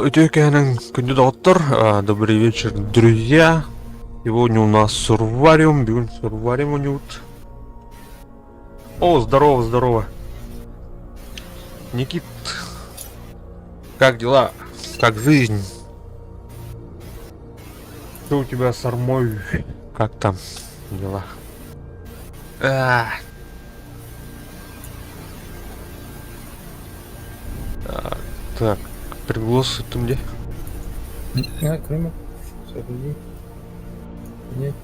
Үтүө киэһэнэн күндү доҕоттор, добрый вечер, друзья. Сегодня у нас сурвариум, бүгүн сурвариум унют. О, здорово, здорово. Никит, как дела? Как жизнь? Что у тебя с армой? Как там дела? А, так, приглас это где? А, кроме... Сейчас, подожди. Нет.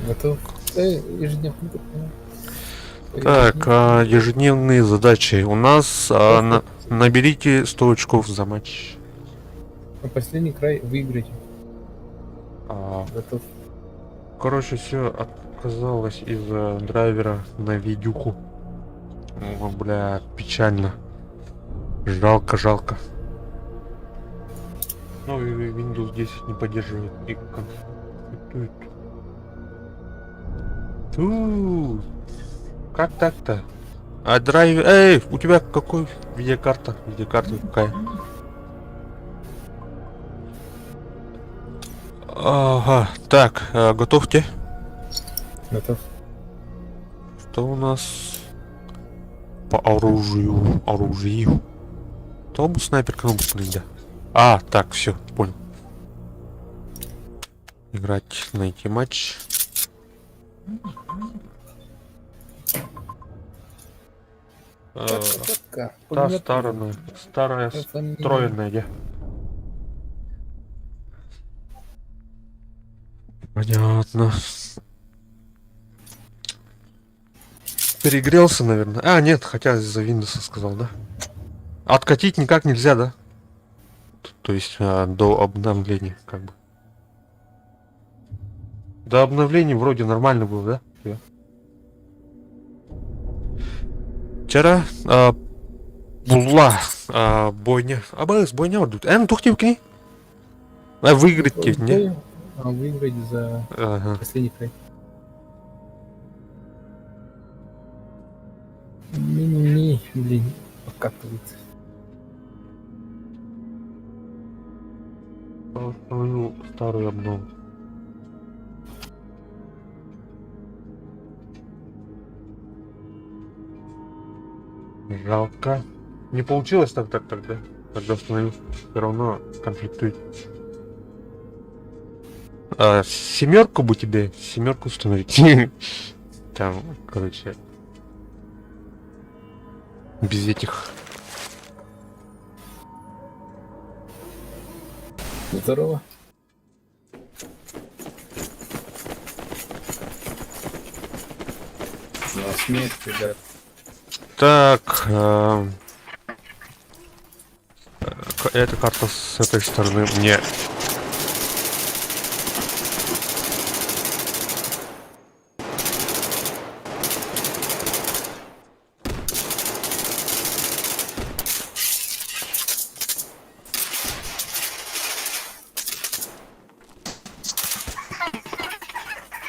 Готов. Ежедневный. Так, ежедневные задачи. У нас наберите 100 очков за матч. На последний край выиграйте. Готов. Короче, все отказалось из-за драйвера на видюху. О, бля, печально. Жалко, жалко. Ну, и Windows 10 не поддерживает и конфликтует. Ту, как так-то? А драйвер... Эй, у тебя какой видеокарта? Видеокарта какая? Ага, так, готовьте. Готов. Что у нас по оружию? Оружию. То бы снайпер кнопку да. А, так, все, понял. Играть, найти матч. Та старая, старая встроенная, где? Понятно. Перегрелся, наверное. А, нет, хотя из-за Windows сказал, да? Откатить никак нельзя, да? То есть до обновления, как бы. До обновления вроде нормально было, да? Да. Вчера была бойня. А бойня вот. Ну тухти А выиграть не? А выиграть за Ага. последний край. Не-не-не, блин, покатывает. Установил старую обнову. Жалко. Не получилось так так тогда. Когда установил, все равно конфликтует. А, семерку бы тебе, семерку установить. Там, короче, без этих. Здорово. На смерть, ребят. Так, эта карта с этой стороны мне.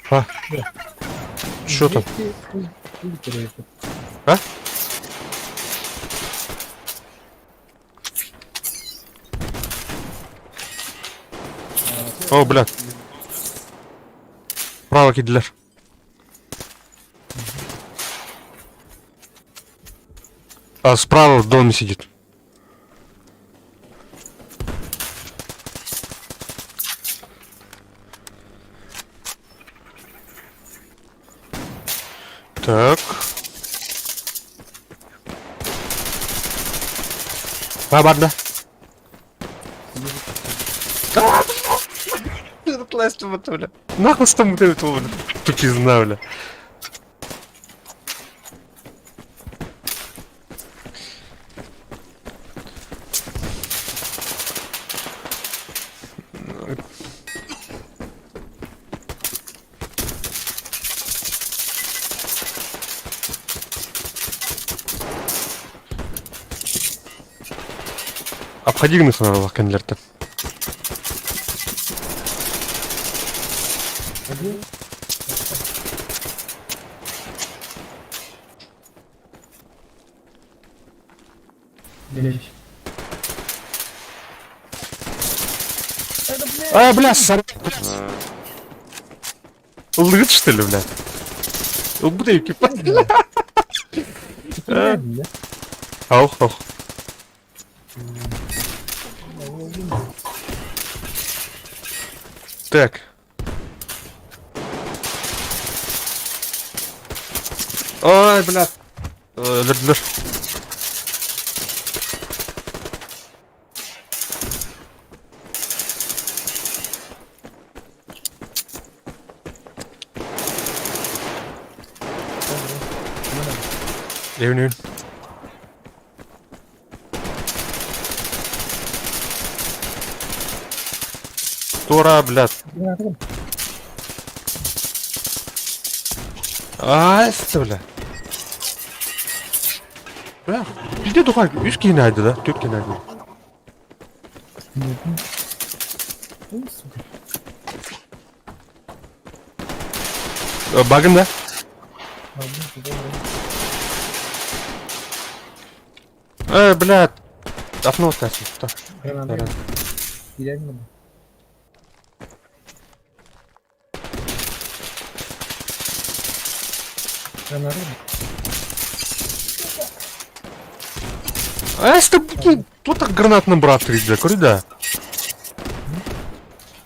А? Да. Чё там? А? О, бля. Право кидлер. А справа в доме сидит. Так. А, ладно. Нахуй с там бля. Тупизна, бля. Обходи гнысанарлах кэннилэртэн. Один. Блядь. А, бля, сор... Ыллыгыт что ли, бля? Ылбыт экипаж. Ох, ох. Так. Ой, бля. Өлөрдүлэр. Эвнүүн. Туора, блядь. Аа, бля. Бля, бизде тухай үс киһини айда да, төрт киһини айда. Багын да? Э, блядь. Окно ставь. А что тут так гранат набрат бля, көрі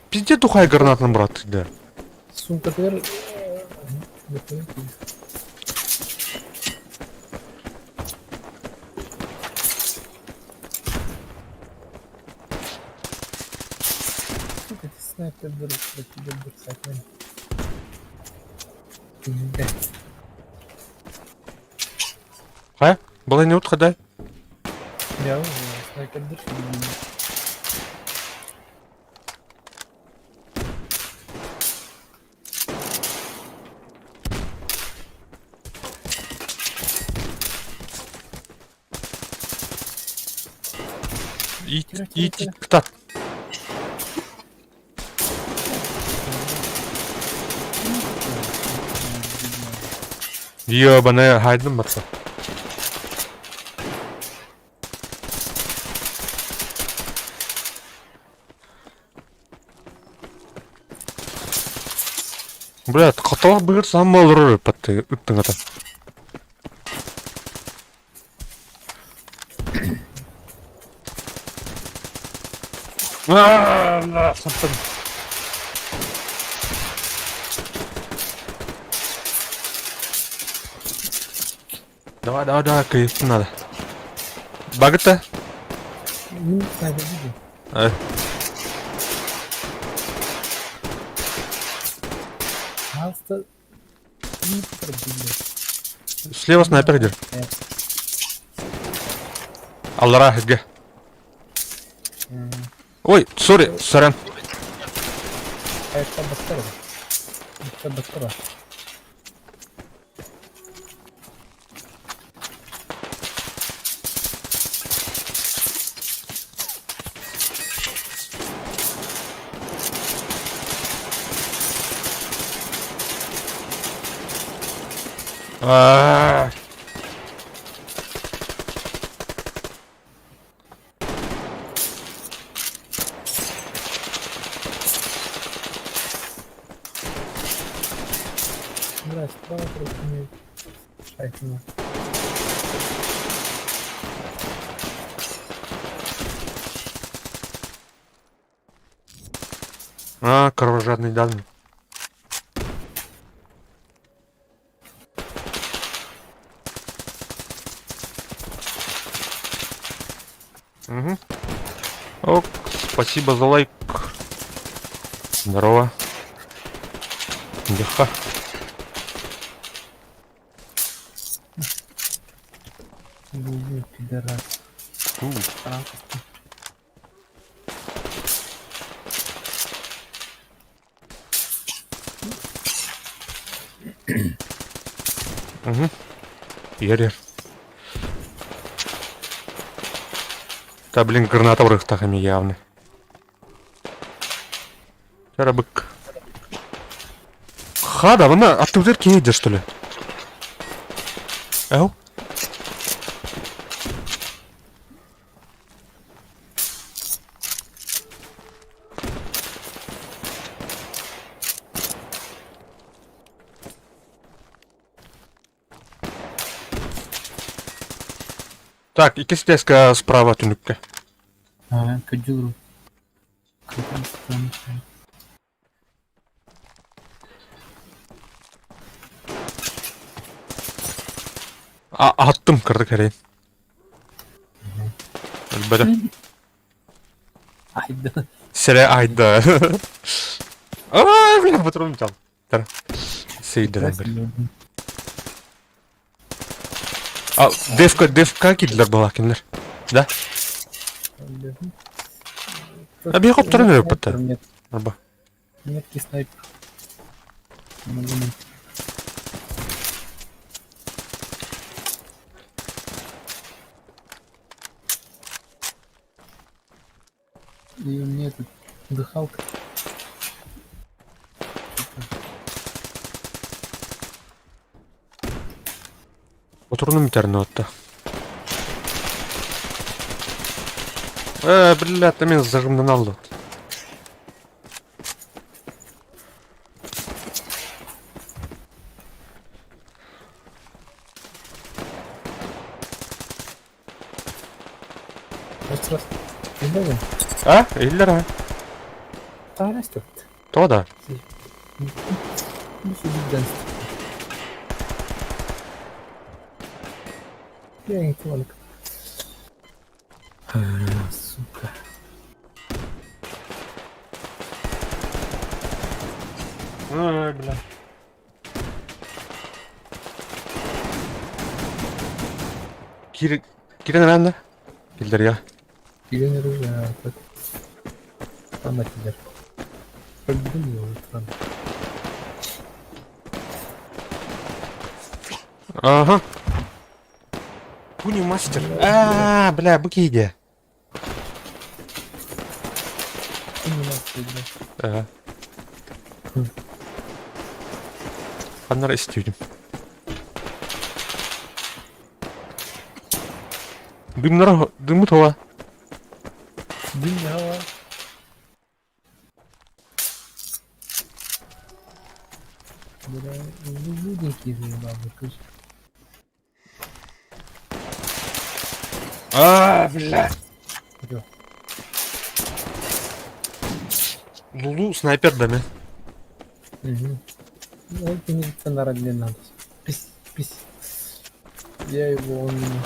Пизде тухай гранат набрат да. Сумкатыгар Сука, ти снайпер беру, блядь. Хайа, была не утха, Я снайпер держу. И, и, так. Ёбаная, хайдым батса. Блядь, каталак быгыр саммалыры патты ыттың ата. Давай, давай, давай, кайф надо. Багыта? Ну, снайпер Слева снайпер где? Аллара, где? Ой, сори, сорян. Это бастара. А. Бля, справа просто не шайкнуло. А, кровожадный дан. Угу. Ок, спасибо за лайк. Здорово. Деха. Бу, пидорас. Угу. Ерер. Та, блин, граната в явно. Бык. Хада, вона, а ты в едешь, что ли? Эу? Так, иккис леска справа түнүккэ. Көрдүгүр. Аттым кырдык эрейин. Өлбөтө. Айда. Сире айда. Ай, бля, патрон взял. Сейдерен бир. А, девка, девка кидлер была кинилер. Да? А биһи хопторон өлөппөттөр. Нет, Арба. меткий снайпер. И у меня этот дыхалка. Отурунум интернетта. Э, блядь, мен зажимнан алды. Раз раз. Иллэр А? Иллэр а? Таһаарастыбыт. Тоҕо да? Сука. Ой, бля. Кир... Кирен эрэн да? Киллэргэ. Кирен оружие, так. Там этилэр. Көрдүм уже там. Ага. Пуни мастер. А, бля, быки иди. Пуни мастер, да. Ага. Ханнара истиюдим. Дымнара, дымы това. Дым хава. Бля, жуденький заебал, кыш. А, бля. Чё? Лулу снайпер даме. Угу. Ну, это милиционера мне надо. Пись, пись. Я его, он меня.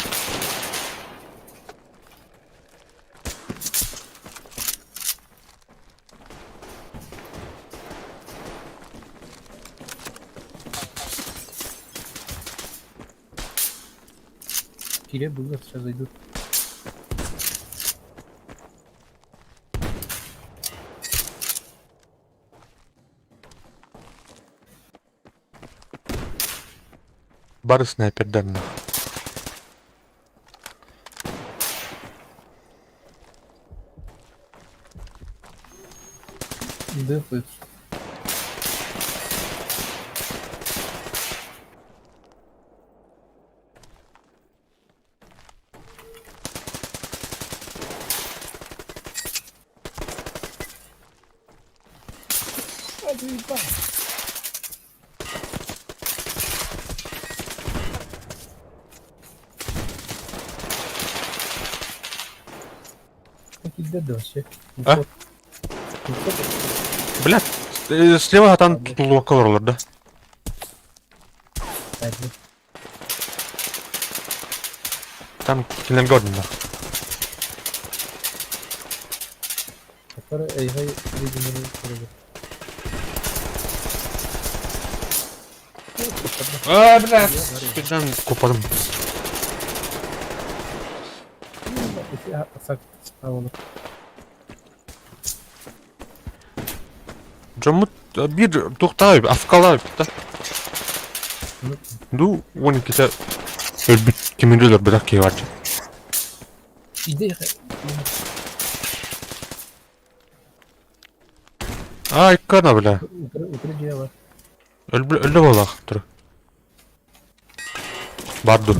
Кире было, сейчас зайдут. Бары снайпер даме. Дефают. А, заебал. Как деды вообще. А? Бля, слева там тутулука да? Там кинелге ордунда. Который эй, видимо, А, бля, спидан купадым. Дьоммут биир туохтаабы афкалаабыт да. Ду уон иккитэ өлбүт кимири өлөрбөтөх киһи баар дии. Ай, кана бля. Өллө буоллах тур. Бар ду.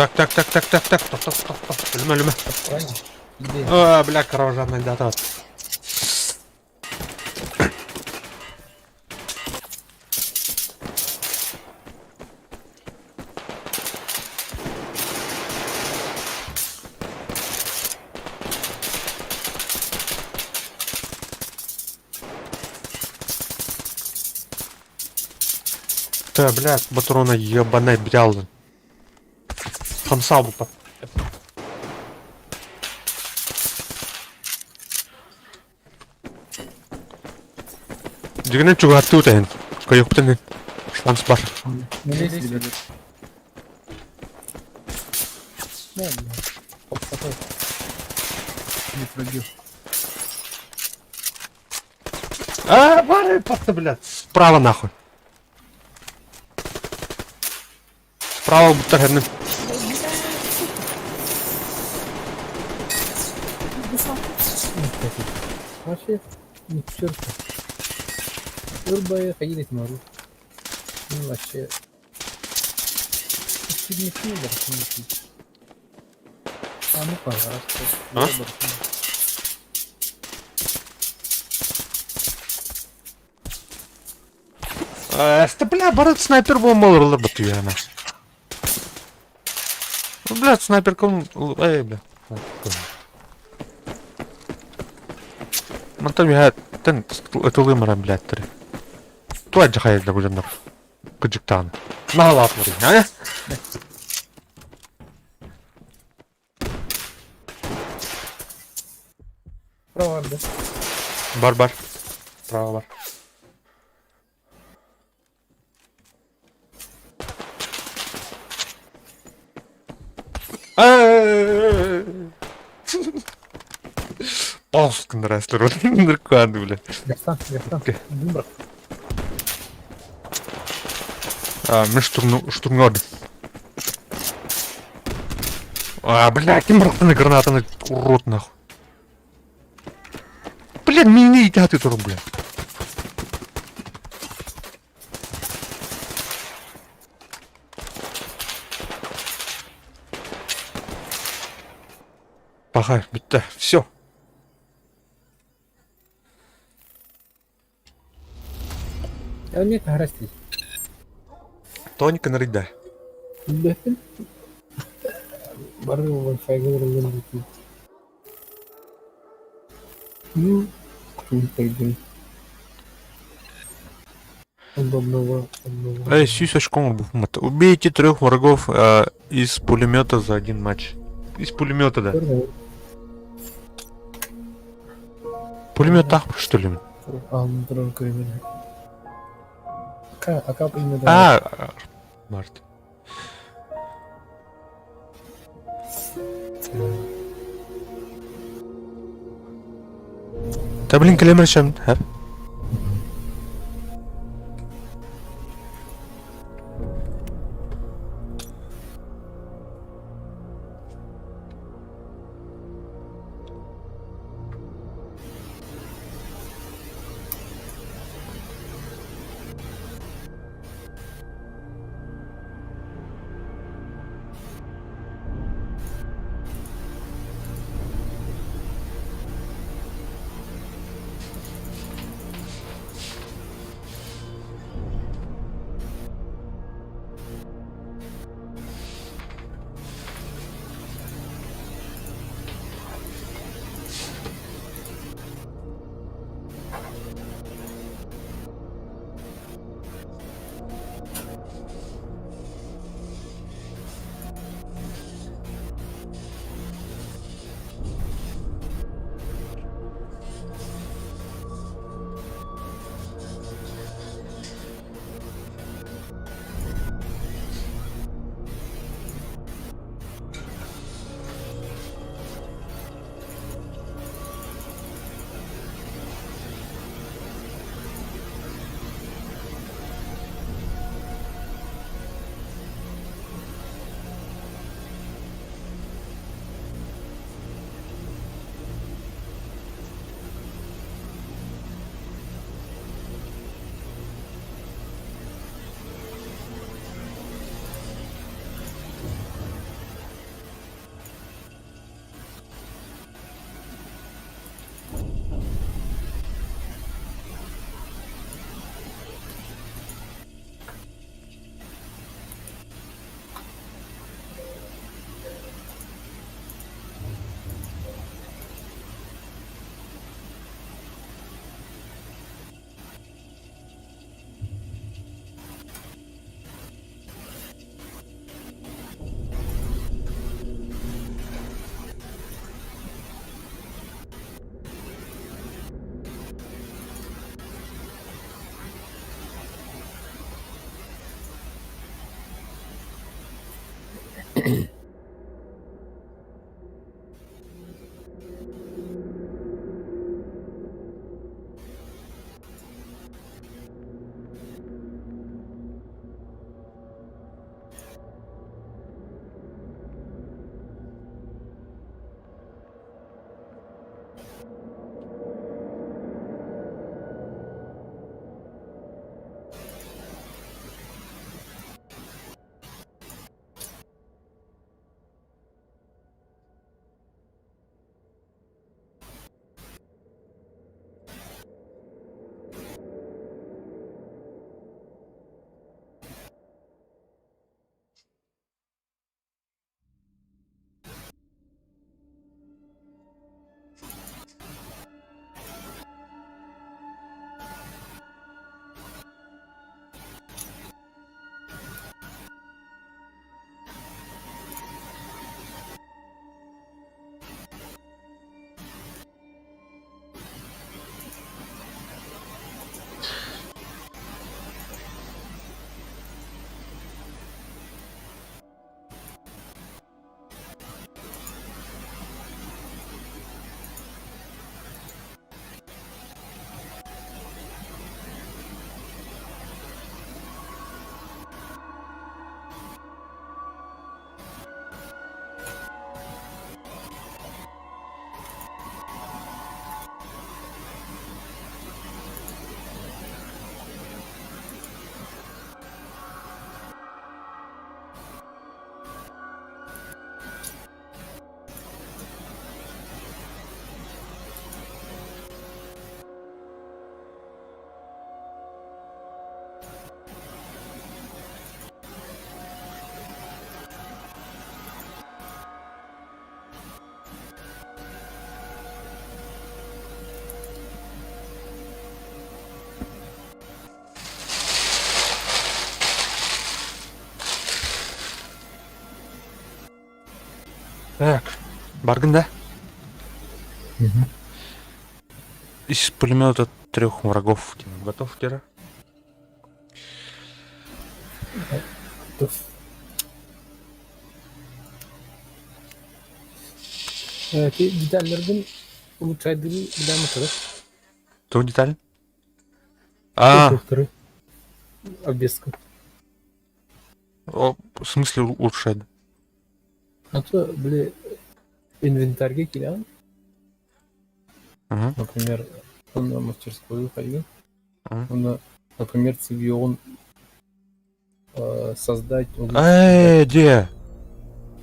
Так, так, так, так, так, так, топ, топ, топ, топ. Өлүмэ, өлүмэ. Где? А, бля, кровожадный дата. Да, бля, патрона ебаный брял. Хамсал бы. Дьиҥинэн чугаһаттыы үтэһин, кыайыахпытын иһин шанс баар. Не лезь, ребят. Да, бля. Оп, Не пробил. А, бары, просто, блядь, справа нахуй. Справа будто Вообще, ни черта. Urba ходили могу. Ну вообще. А ну пожалуйста. А? Э, бля, барыт снайпер буолмалар бутуяна. Ну, блядь, снайперком... Эй, бля. Мантан я тен этылымара, блядь, три. Туа жахайда бужандар. Кыжыктаан. Наалаат а? Право, да? Бар, бар. Право бар. Паус гыннара Нырканды, бля. Гастан, Гастан. Бумбрак. А, мы штурмну, штурмнёды. А, бля, ким бырахтаны гранатаны, урод нахуй. Блин, меня едят это, бля. Пахай, бітті, все. Я мне грасти. Тонька нарыйда. Билбэппин. Бары Wi-Fi олороллор эбит. Ну, пойдем. Удобного, удобного. Эй, сүүс очком бухмат. Убейте трех врагов из пулемета за один матч. Из пулемета, да. Пулемет так, что ли? А, ну, именно. А как именно? А, Март. Да блин, кэлэмэр шам. Так, баргын да? Мгм. Из пулемета трех врагов. Готов, Кира? Готов. Ти деталлэргин улучшайдыгы билэм утары. Ту деталь? А, Утары. Обвеска. О, в смысле улучшать? А то, били, инвентарьга киирэн, Мгм. например, онно мастерскую хайгын, Мгм. онно, например, цивион создать улучшить Где?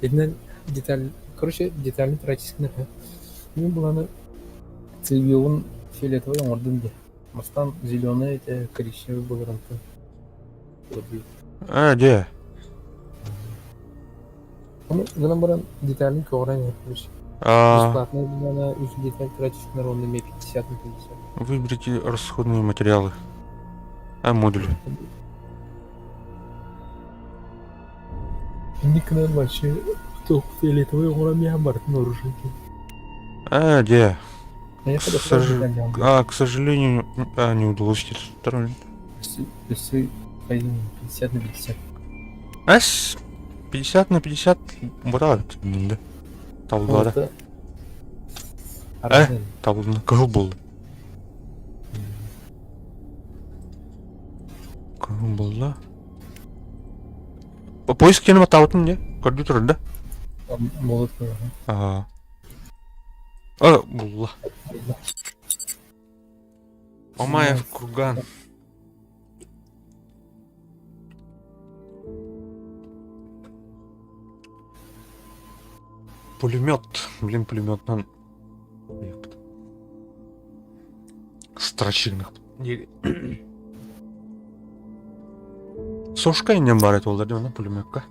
Итинэн деталь, короче, детальный тратический Мин буланы цивион фиолетовый оҥордум дии. Мастан зеленый это коричневый буоларантан Где? Ону гынан баран деталин көҕүрэн иһэр А, Бесплатная булана үс деталь тратишь на ровно 50 на 50. Выберите расходные материалы. А, модуль. Инник гынан вообще туох фиолетовый оҥорон миэхэ барытын оружие. Где? А я К, когда сож- А, к сожалению, не удалось. Өссө 50 на 50. С 50 на 50 вот да. Табыллаада. Э? Табылына. Кыһыл буолла. Кыһыл буолла. Поиск киэнэ баттаабытын дии. Көрдүү турар да? Молот Аа. А, булла. Мамаев курган. Пулемет. Блин, пулеметнан. Страчильных. Сошка иннен бар это олар диэн пулеметка.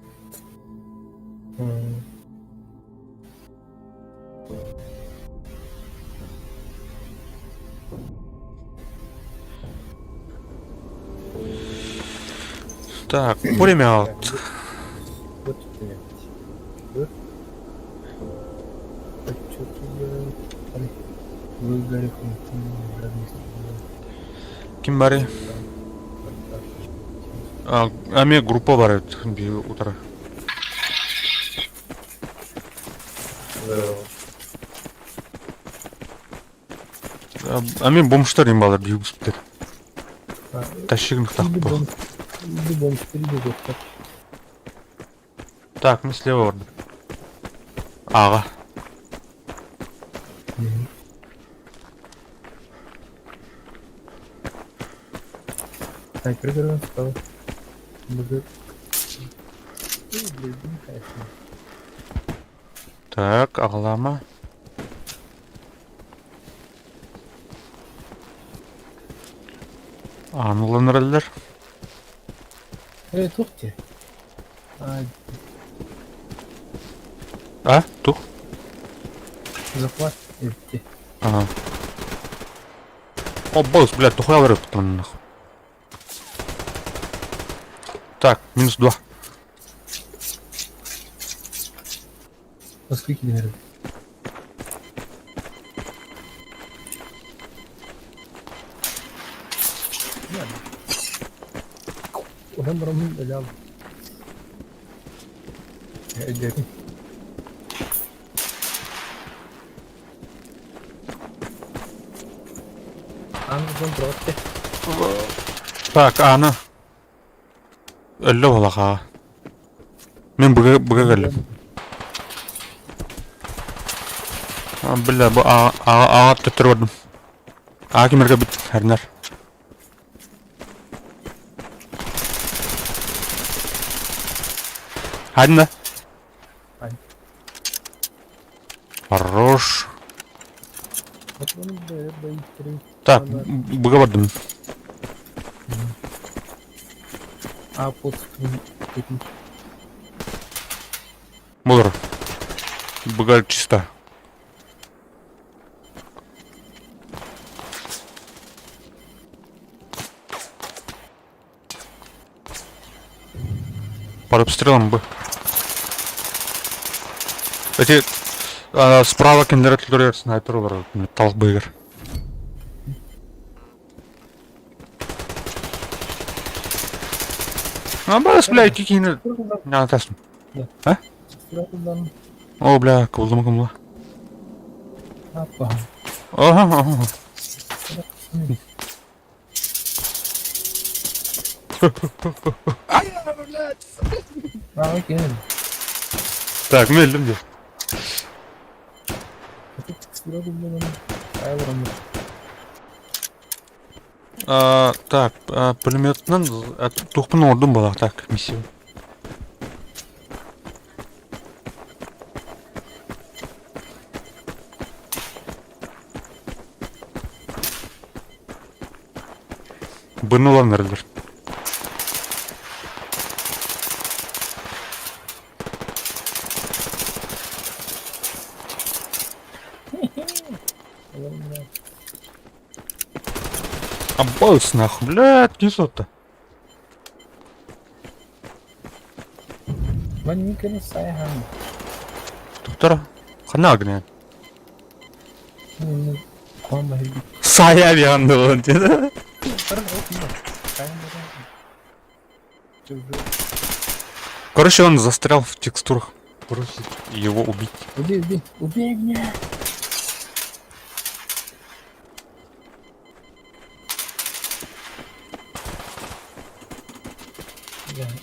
Так, пулемет. Вот пулемет. Ким бары? Ами группа бар эбит биир утары. Ами бомжтар им балар биир бүспүттэр. Тащигнахтах буо. Так, мы слева бардым. Аҕа. Снайпер көрөн стал. Так, аҕалаама. Ааны ылан эрэллэр. Э, туох дии? А, тух? Захват эбитти. Ага. О, босс, блядь, тухуя барыппын нахуй. Так, минус два. Москвы килер. Онон бараммын өлөм. Өйдөөтүм. Аан дьон туруорте. Так, Аана. Өллө буолаха. Мин быга быга кэллим. Бля, бу аҕа төттөрү бардым. Аа кимэргэ бүт хэрнэр. Ханна? Хорош. Так, быга бардым. А под Болор. Быга чисто. Под обстрелом бы. Эти... Справа кинилэр өттүлэригэр снайпер олорор, талах быыгар. А, бас, бля, икки киһини атасым. А? О, бля, кыбылдым кымла. Ага, ага. Так, мин өллүм дии. А, так, а, пулеметынан туохпун оҥордум буолаах так, миссия. Быны ылан эрэллэр. Аббас нахуй, блядь, не сотта. Доктор, ханна агнен? Сайа бианды деді. Короче, он застрял в текстурах. Просит его убить. Убей, убей, убей меня!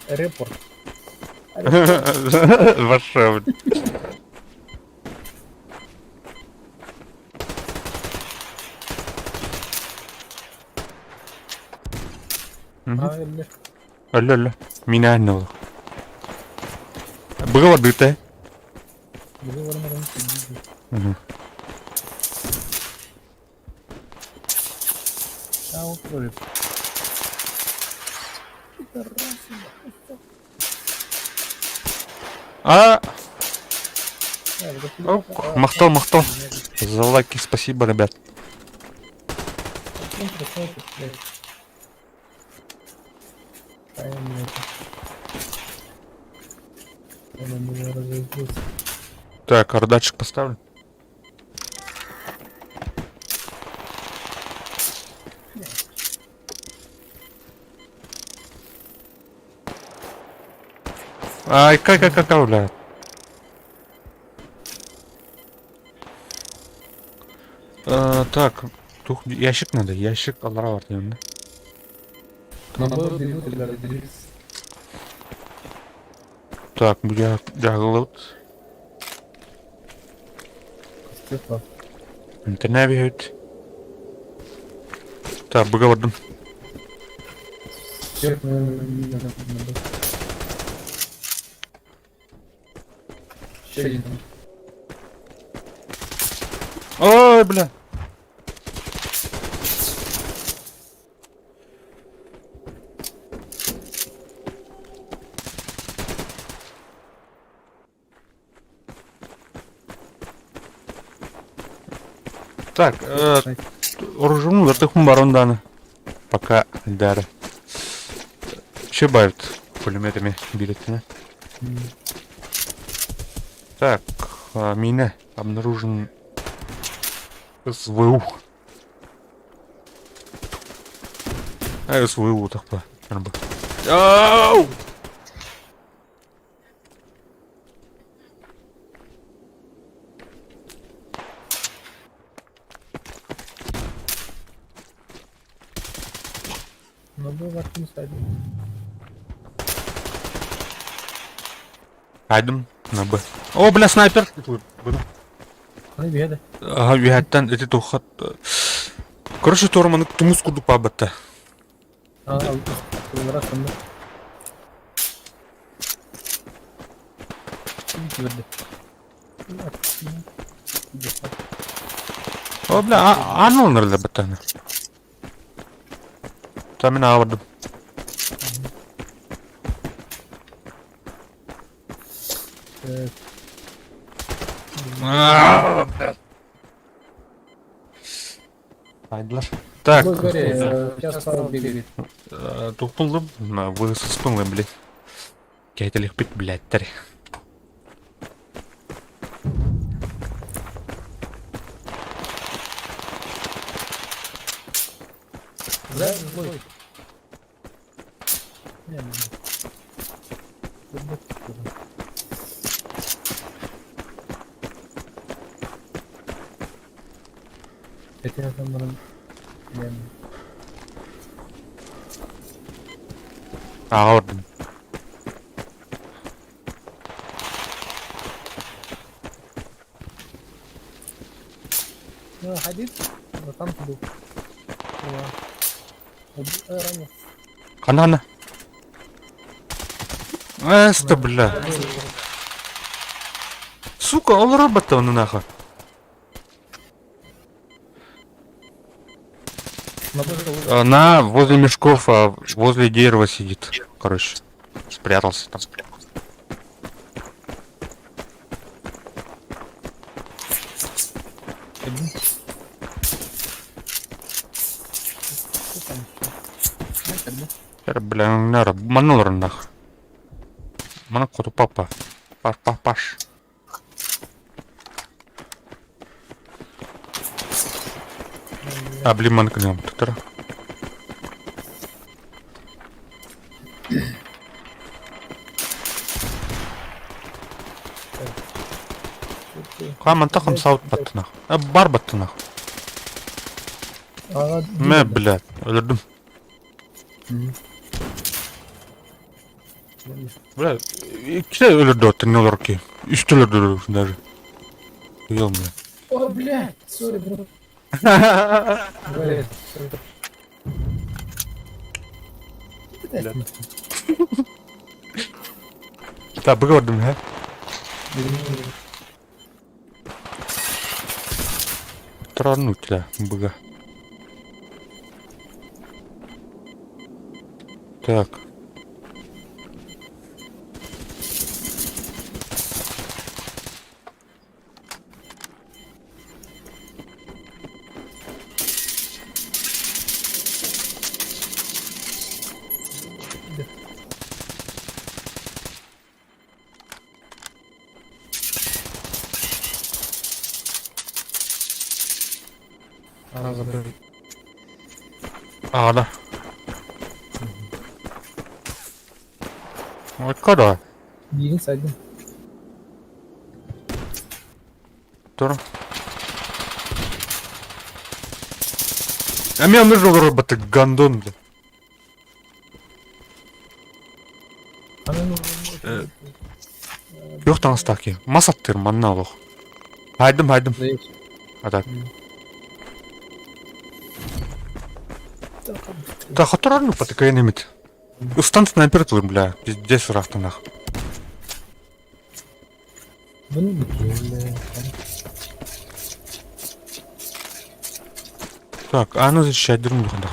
Репорт. Ваша. Өллө өллө. Минээн ол. Быга бардыта. А, махтал, махтал. За лайки спасибо, ребят. Так, ардачик поставлю. Ай, как, как, как, бля. Так, тух, ящик надо, ящик аллара бар деймін да. Так, бу жагылыбыт. Интернет бит. Так, быга бардым. Ой, бля. Так, оружие вертухум баронданы. Пока дары. Че бают пулеметами билетами? Так, мина обнаружен СВУ. А, СВУ такой. Ау! Айдым на Б. О, бля, снайпер! Ага, үһэттэн ити тухат. Короче, торманы тумус курдук паабатта. О, бля, аан олнарда баттаны. Та мин аабардым. Айдылар. Так, тухпуллум, высыспылым, блядь. Кәйтелихпит, блядь, Да, злой. Не, не. Ааҕа бардым. Ханна ханна? Эста, бля. Сука, олорор батта оны нахуй. Она возле мешков, а, возле дерева сидит. Короче, спрятался там. Бля, манулар нах. Мана коту папа. Паш, паш, паш. А, блин, манка нем. Туттара. Хаман тахам саут баттынах. А, бар баттынах. Мэ, блядь, өлөрдүм. Бля, иккитэ өлөрдө оттон не олорор киһи. Үстэ өлөрдө даже. Ё-моё. О, блядь, сори, бро. Блядь, сори. Так, быга бардым, һэ? Тронуть, быга. Так. А, да. Ой, когда? Биирин сайдым. Тур. А меня нужно роботы, гандон, бля. Yok таҥастаах Мас аттыыр манна олох. Хайдым, хайдым. А так. Да, хоторорну потыкайын эмит. Устан снайпер тылым, бля. Пиздец ырахтанах. Так, а ну защищать друг друга.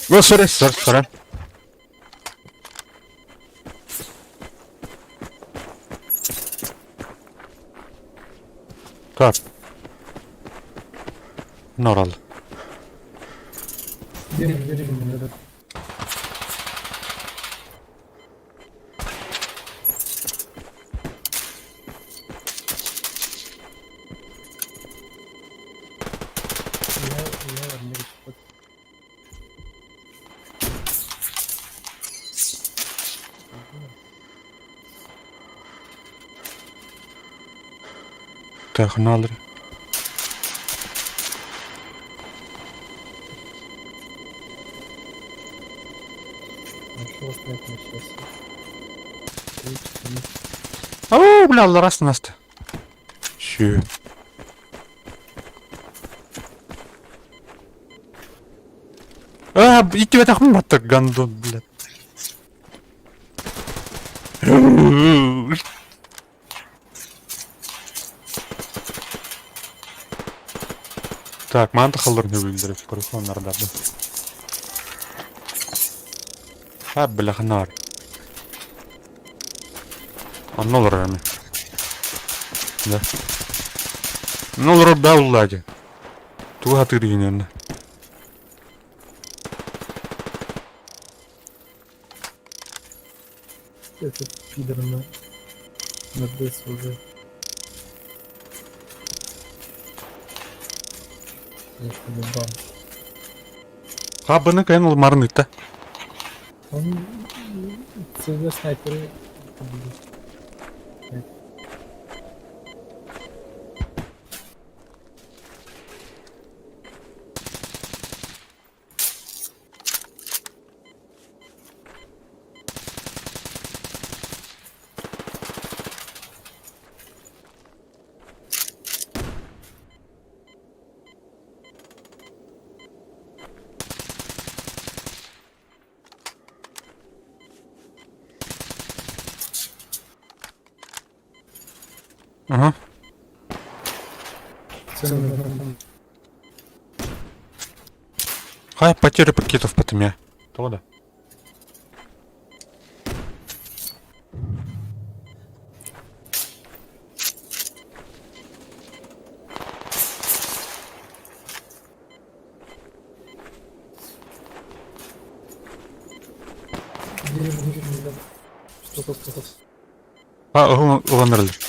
О, сори, сори, сори. Так. Норал. Так, налри. О, бля, раз наста. Щу. А, и тебя так мата гандон, бля. Так, манта халлар не выглядит, короче, нардарды. А, бля, ханар. Онно олорор эми. Да. Ну олорор да уллади. Тугу хатыыр иннэ. Этот пидор на ДС уже. Я что, Хабыны кайын ылмарын ыытта. Он ЦВ снайперы победил. Ага. Хай потеря пакетов по меня. Того да. Ылан эрэллэр.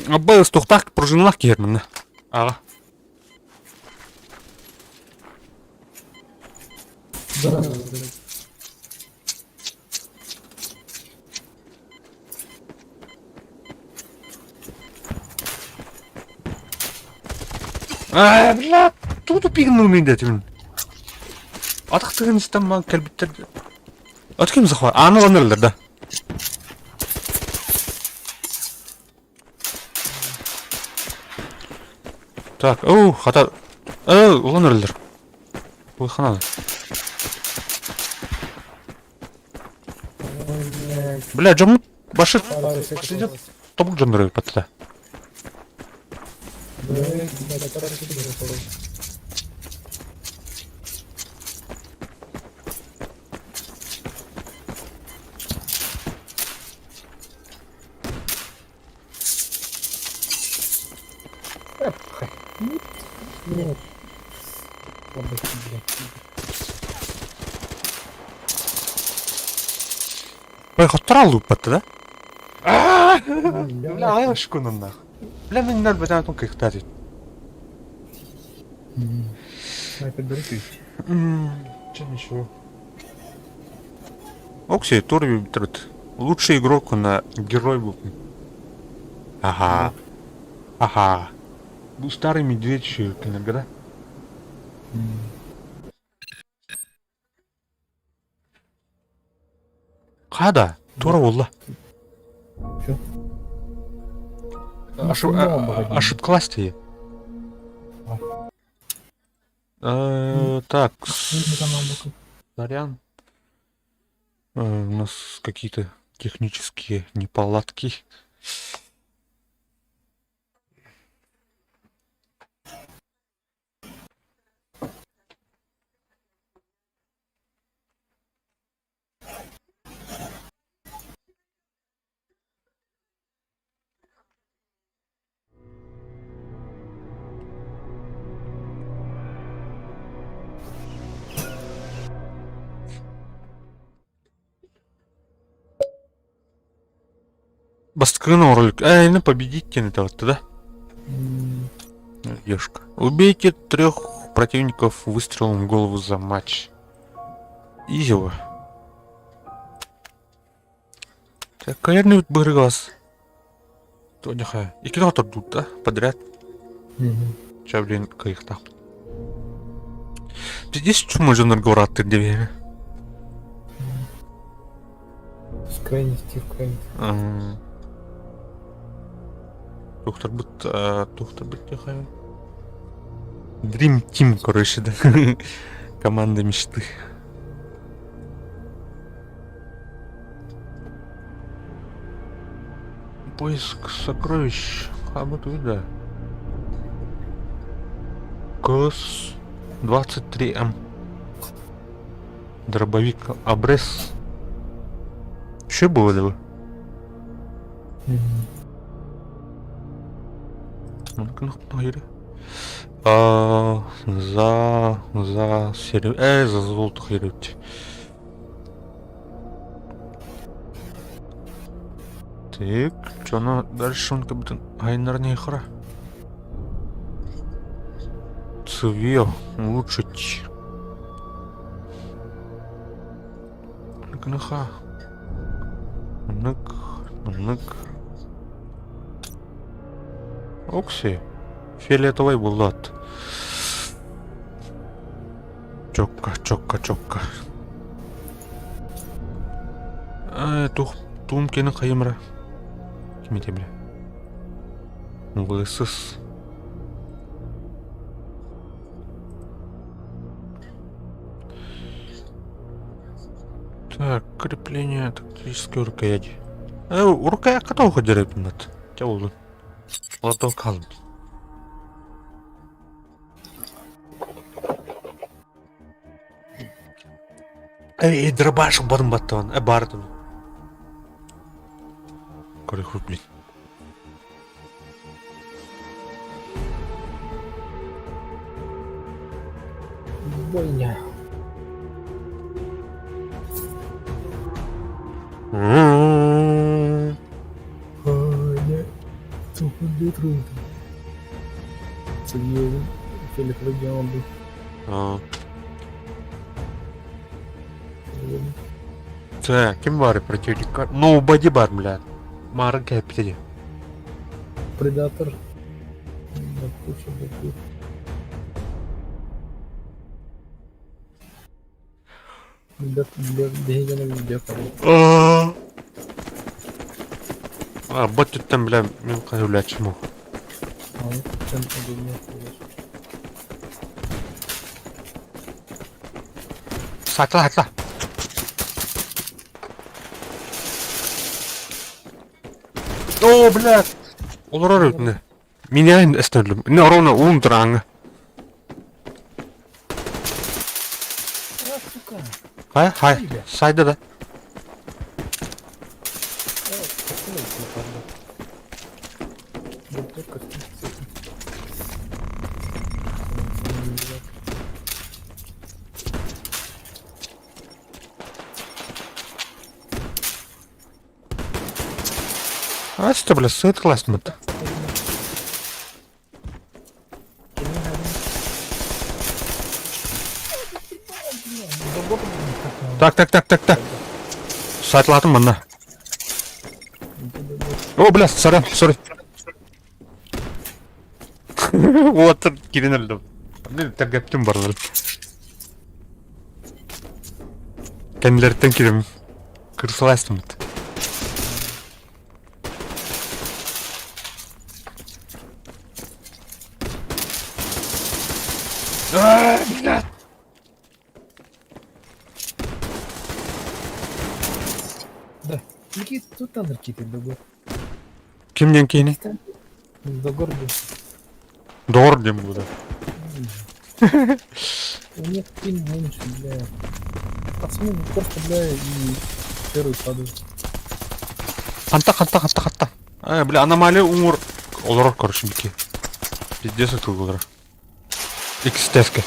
Аббай устуохтаах пружиналаах киһи манна. Аҕа. Аа, бля, тут упигнул меня этим. Атахтыгын истэн ман кэлбиттэр. От ким захват? Ааны ылан эрэллэр да. Так, оу, хата... Ылан эрэллэр. Улахана. Бля, дьоммут башы идет тобук дьоннору патта. Нет. Слабости, блядь. Ой, хотторал луппатта да? Бля, айашкунан нах. Бля, мен нар бэтэн тон кыхтаат. Снайпер бери. Че ничего. Окси, Торби Трет. Лучший игрок на герой был. Ага. Ага. Был старый медведь иногда. Хада, Тора Улла. Чё? Ошибклась ты. Так, сорян. У нас какие-то технические неполадки. Бастыкын ролик. Эй, ну победить это вот да? Ешка. Убейте трех противников выстрелом в голову за матч. Изиво. Так, конечно, быргас. Тоняха. И кино тут, да? Подряд. Ча, блин, кайхта. Здесь что можно город ты где? С крайности в крайность. Доктор быт, доктор быт тихо. Dream Team, короче, да. Команда мечты. Поиск сокровищ. А вот да. КС 23М. Дробовик Абрес. Что было, да? За за серию за золото хэрэг. Так, что дальше он как будто Айнар Нейхра. Цвел улучшить. Гныха. Нык, нык. Окси. Фиолетовый булат. Чокка, чокка, чокка. Тух, туум кені қайымыра. Ким ете бля? Высыс. Так, крепление тактической рукояти. Рукоятка тоҕо дьарыйбыннат. Чэ буоллун. Лоток хаалбыт. Эй, дробаш барын баттаан, баарын. Кореху, блин. Бойня. Бойня. Туху Цивил фиолетовый демон был. А. Так, ким бары противника? Ну, боди бар, бля. Мары кэпти. Предатор. Да, куча богов. А, бот там, бля, мен каюлячму. Сатла, сатла. О, блядь. Олорор үтіне. Меня эстерлим. Не ровно ум дранг. Хай, хай. Сайда да. А что, бля, сыт классмат. Так, так, так, так, так. Сатлатым манна. О, бля, сорян, сори. Вот, кирин өлдüm. Тәргәптім барлар. Кәнилерден кирим. Кырсыластым. А, бля. Да. Никит, тут там ракеты догор. Кимден кейини? Догор был. Доор дем буду. У меня пин меньше, бля. Пацаны ну, просто, бля, и первый падают. Ханта, ханта, ханта, ханта. Э, бля, аномалия уңур. Олорор, короче, бики. Пиздец это олорор. Икс-теска.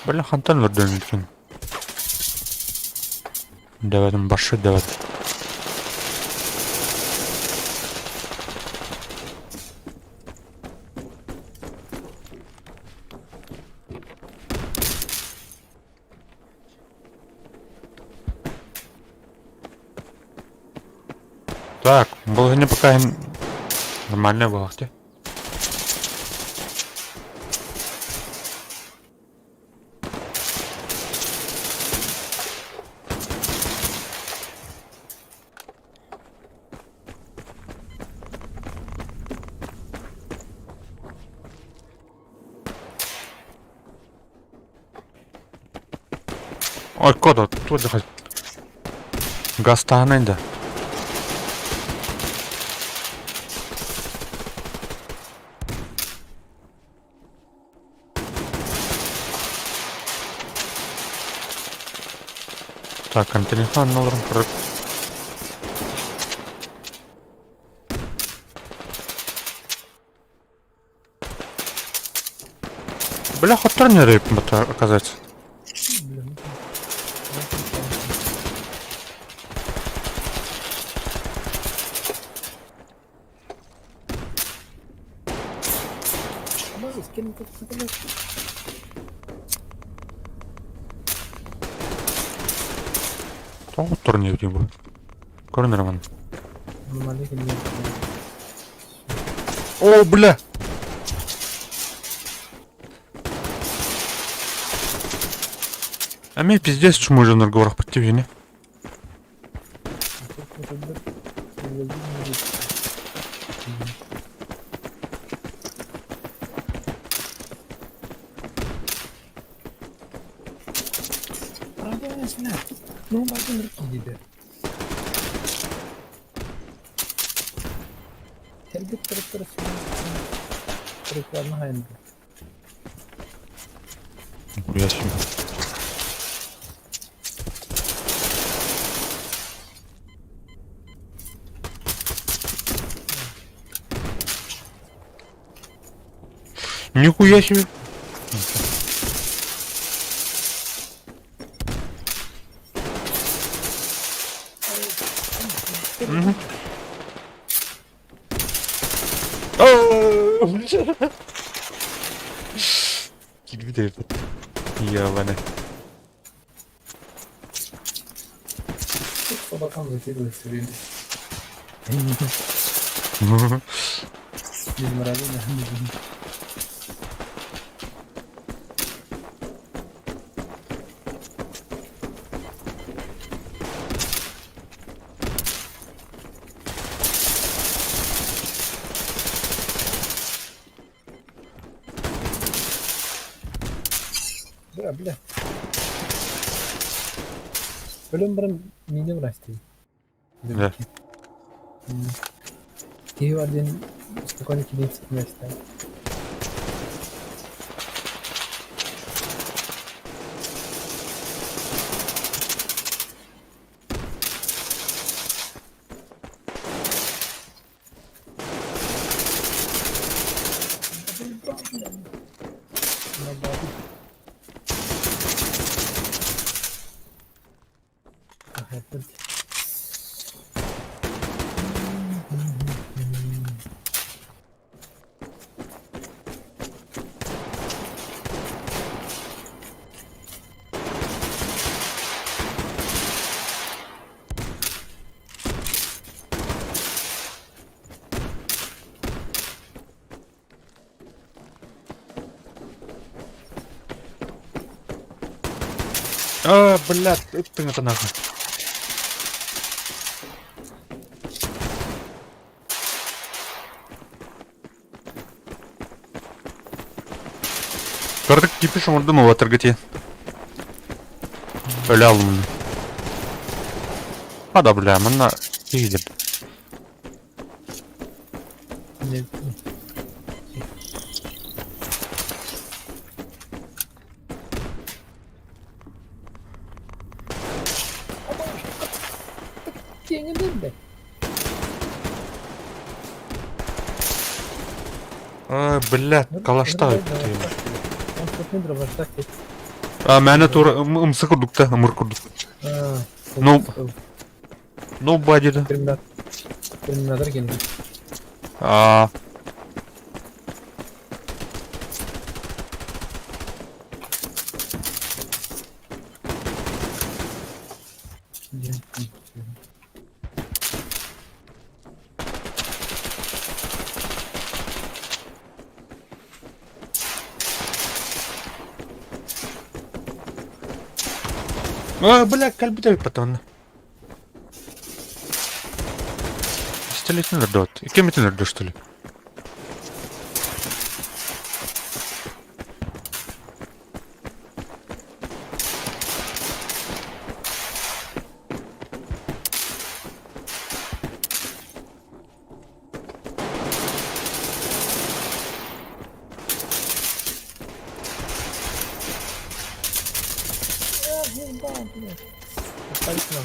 Бля, хантан өрдөн екен. Дэведім башы дэвед. Так, было пока нормально было, где? Ой, кода, тут заходи. Гастаанайда. Так, телефон олорон көрөр. Бля, хотор не рейп, оказывается. Бля, ну, Тоҕо турнир дии бу? Көрөн эрэ маны. О, бля! Эмиэ пиздец чумой дьоннорго барахпыт дии Нихуя себе. Нихуя себе. Мгм. Килбит эбит. Ебаный. Собакам закидывает все время. Без морали, да. Бля, бля. Өлөн баран миинэ бырастыы. Да. Киһи бар диэн спокойно килиэн ситимэстээх. А, блядь, ты это нахуй. Кырдык кипиш оҥордум уотарга тиийэн. Өлө алым. Хада бля, манна киһилэр. А, бля, калашта А, мээнэ тура ымса курдук да, ымыр курдук. Ну, ну, бади да. Терминатор кэлбит. А, а, бля, кэлбит потом. Пистолетин өрдөт. Иккэмитин өрдө, что ли?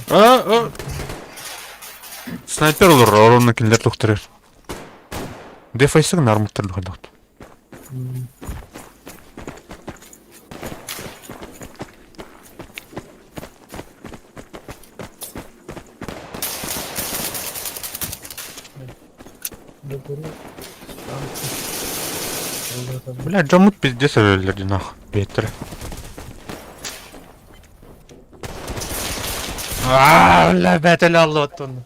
А, а. Снайпер олорор, оронно кинилэр тухтарар. Дефайсык нармыттар духадахт. Бля, дьоммут пиздец өлөллөр дии нах, Петр. Аа, бля, бэтэлэ аллоттон.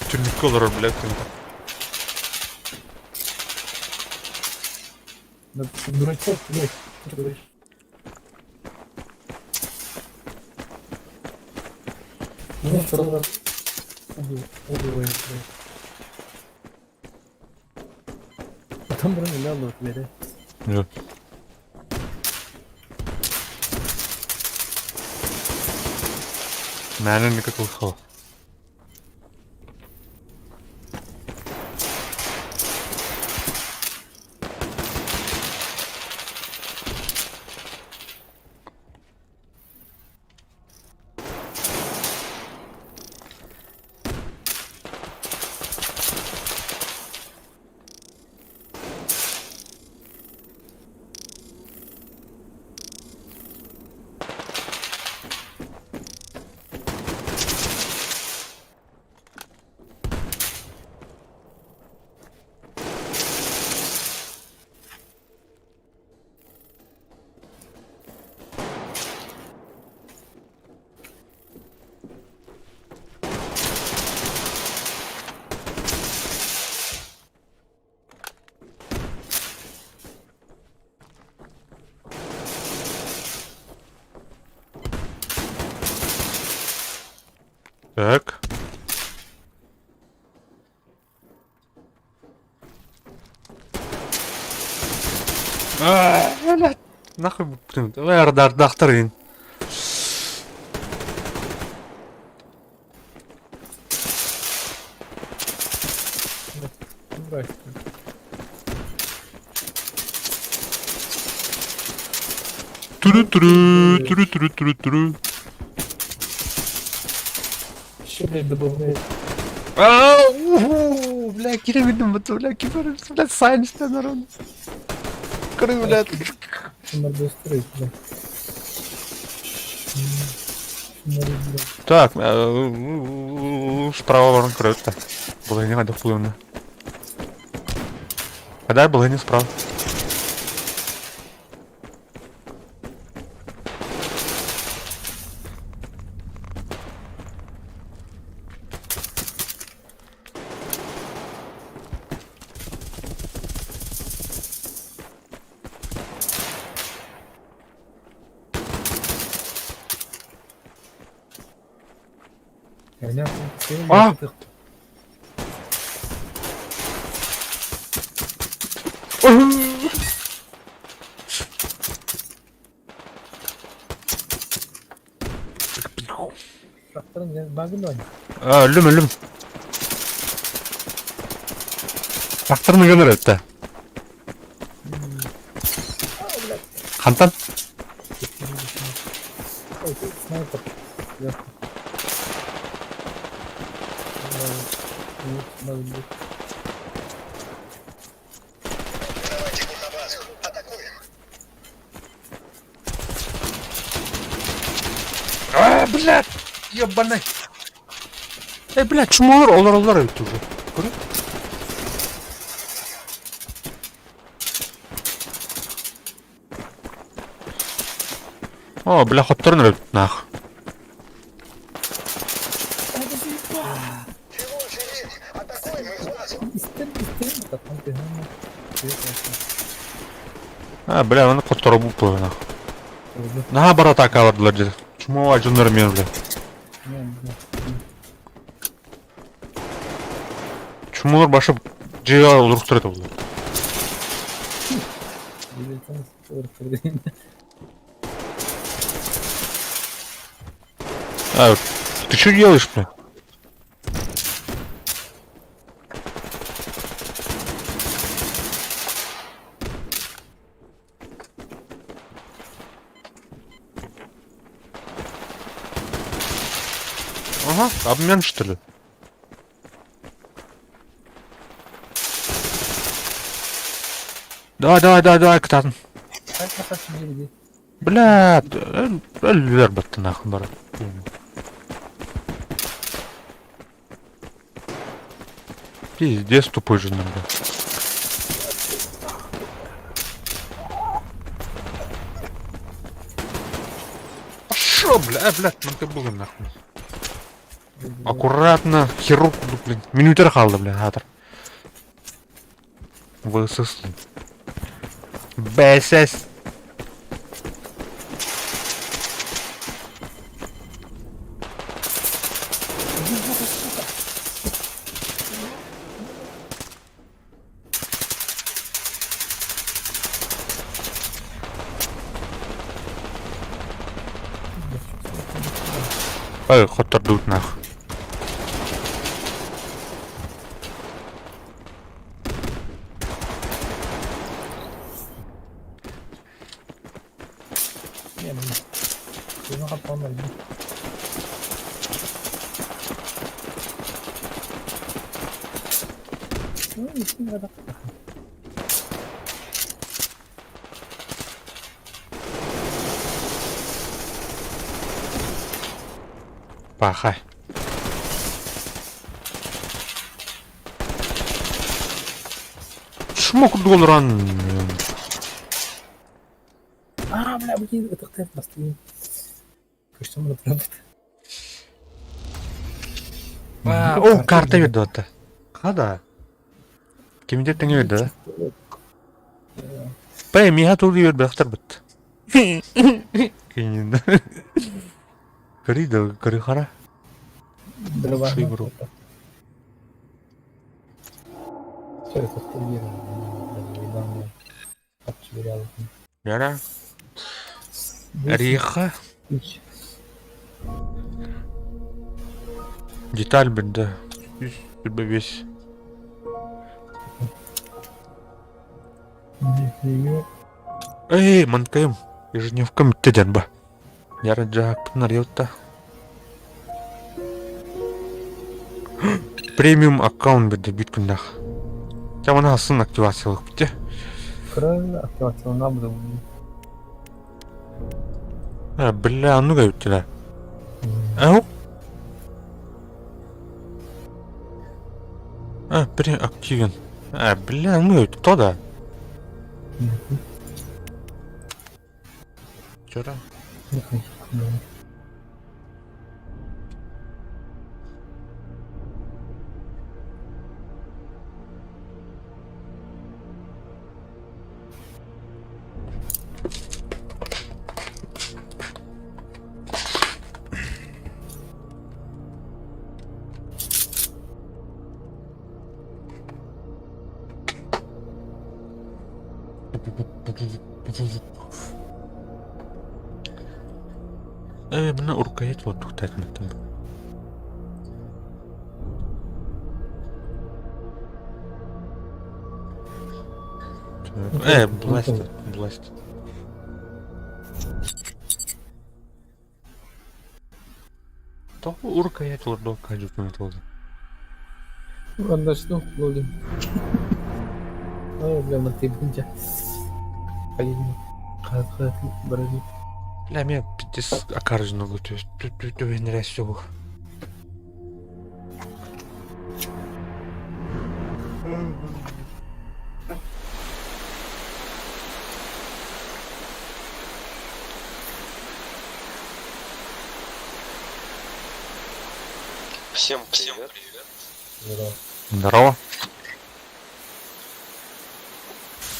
Түннүккэ олорор, бля, Дурачок, блядь, что ты говоришь? Ну, второй раз убил, убил я, блядь. Потом бронелял, блядь. Нет. Мээнэ никакого. Так. А, блядь. Нахуй, блин, давай ардахтарын. Туру-туру, туру-туру-туру-туру. Еще, блядь, добавляет. А, уху, бля, кире бля, кибер, бля, сайншта народ. Кры, бля. Надо устроить, бля. Так, справа ворон кроется. Было не надо плывно. А дай было не справа. А! Өлүм, өлүм. Тахтарны гыныр өттө. Хантан? Снайпер. Сверху. Давайте на базу. Атакуем. А, блядь! Ебаный! Эй, блядь, чмор, олар олар өттү уже. Көрө? О, бля, хотторун өттү нах. Чего сидим? Атакуем их базу. А, бля, оны хоттору бу нах. Наха бар атака бардылар деді. Чмо ажындар мен, бля. Чмолар башы жега олуруктур это булар. А, ты что делаешь, бля? Ага, обмен что ли? Давай, давай, давай, давай, кытаатын. Бля, өллөр батты нахуй бар. Пиздец тупой же бля. Шо, бля, блядь, ну ты был нахуй. Аккуратно, хирург, блин. Минутер қалды, бля, атыр. ВСС. БСС. Ой, хоттордут нах. Пахай. Шмок долран. А, бля, блин, это кто просто. Что мы правда? О, карта видота. Хада. Кимде тэҥэ да? Пэ, миха тул юр бэхтер бит. Кинин. Кыри да, кыри хара. Лучший игрок. Все, это Яра. Риха. Деталь бит да. Весь. Эй, манкайым. Ежедневка миттеден ба. Яра жак нарьотта. Премиум аккаунт бит бит күндах. Там она сын активациялык битте. Правильно, активациялана буду. А, бля, ну га Ау? А, при активен. А, бля, ну это то да. Вчера. Э, мына рукоять вот тут там. Бластер, бластер. Того рукоять лордо кажут на это. Ладно, что ловим. Ой, бля, на ты бунтя. Бля, меня пиздец окаржено то есть тут тут не все. Всем привет. Здорово. Здорово.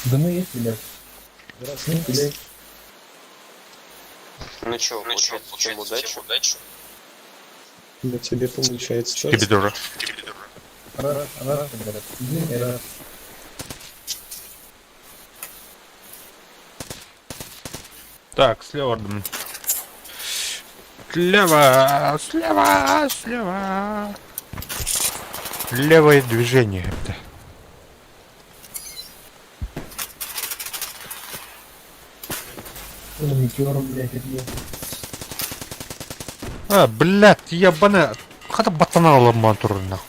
Да ну есть, блядь. Здравствуйте. Ну чё, получается, всем удачи. удачи. На тебе получается Тебе тоже. Раз, раз, раз, раз. Так, слева. Слева, слева, слева. Левое движение это. Ну, метеором, блядь, отъел. А, блядь, ебаная. Хата баттанан олормоон турар нахуй.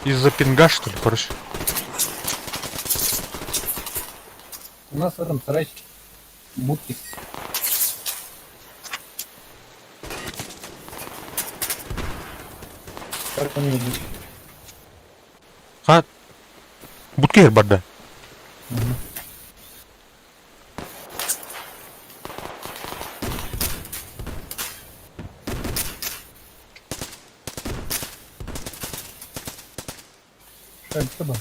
Из-за пинга, что ли, короче? У нас в этом сарайчике будки. Как они идут? А? Будка барда. Что это было?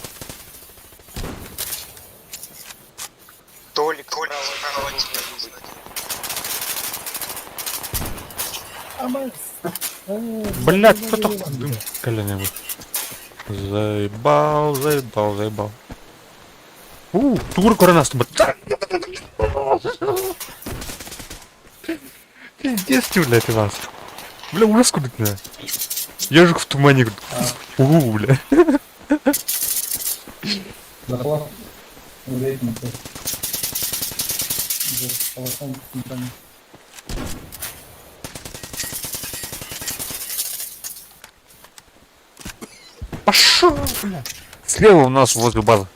Толик, Толик, справа тебя Блядь, кто такой дым коленевый? Заебал, заебал, заебал. У, тур коронас Пиздец ты, блядь, Иван. Бля, ужас куда бля. Ежик в тумане. У, бля. Заплав. Уверен, За полосом центральным. Пошел, бля. Слева у нас возле базы.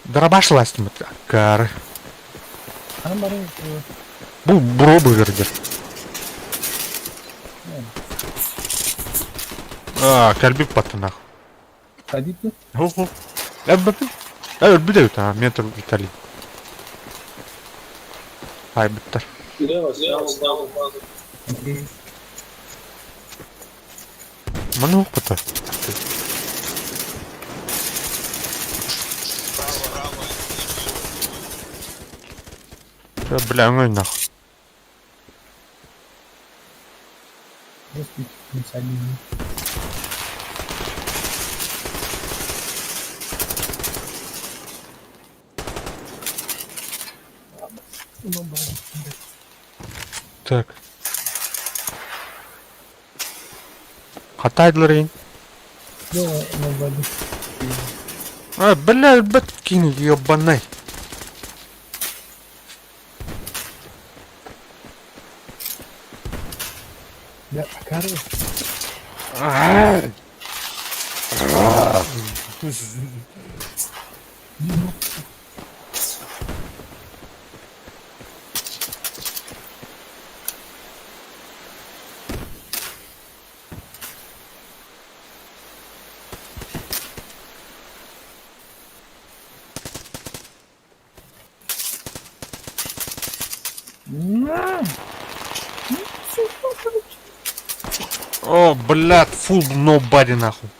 Дробаш ластим. Кары. Ханам бары. Бу бробы вердер. А, кальби паты нахуй. Ходите. Ого. Өлбүт а метр Виталий. Ай бүттэр. Маны укпата. Бля, ну нахуй. Господи, не садим. Так. Хатайдлерин. А, бля, бэткин, ебаный. Бля, акары. На! О, блядь, full nobody нахуй.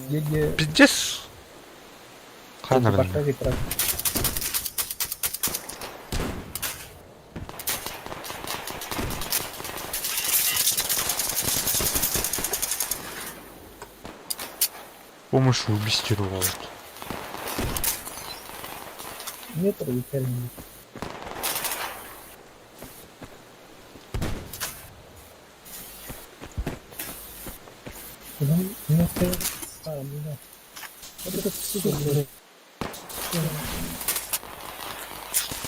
Еге Пиздец. Ханар. башка крак. Помощью убистировал. Метр идеально. Ну, не остается. А, бля. Вот этот сука, блядь.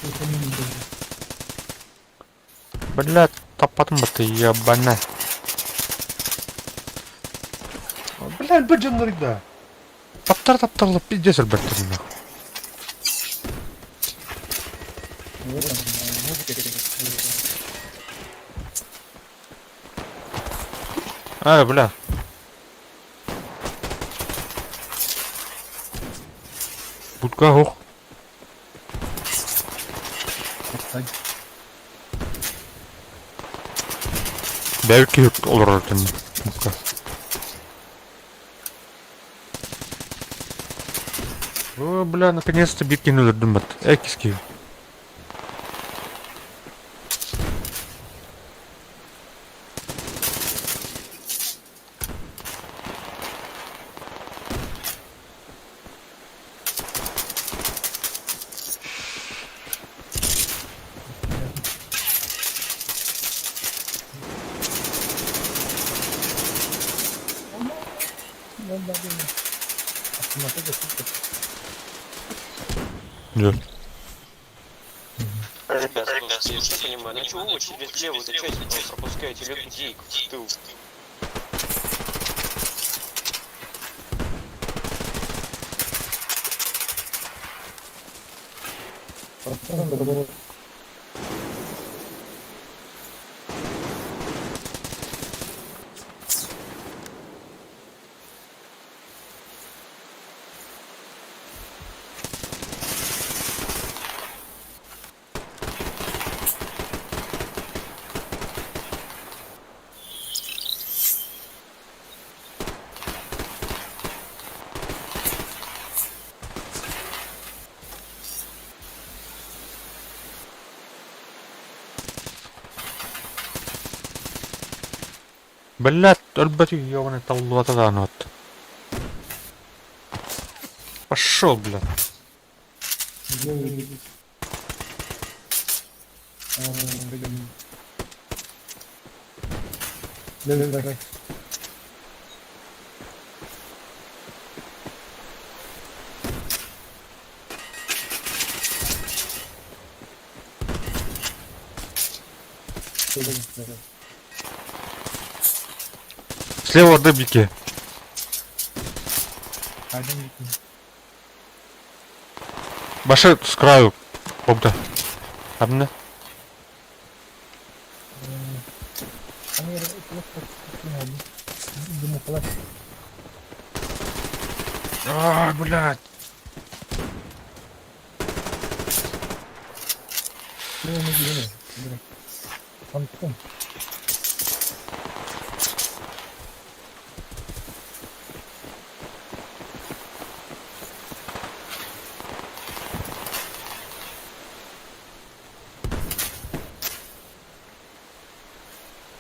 Это не было. Блядь, тапатым ты ебаная. Блядь, баджан да. Таптар таптарлы пиздец альберт нахуй. Вот он, вот как А, бля. Будка ох. это. Belki olur orada. Будка. О, бля, наконец-то битки өлөрдүм бат. Экиски. Ну, да, да. Автомат, это сука. Да. Ребят, слушайте, я все понимаю, но чего вы через левую-то часть пропускаете людей в тыл? Пространство Блядь, өлбөтү ёбаный таллыбата даҕаны от. Пошел, блядь. Левый Слева дыбики. Башы с краю. Обда. Абна. А, блядь. Фантом.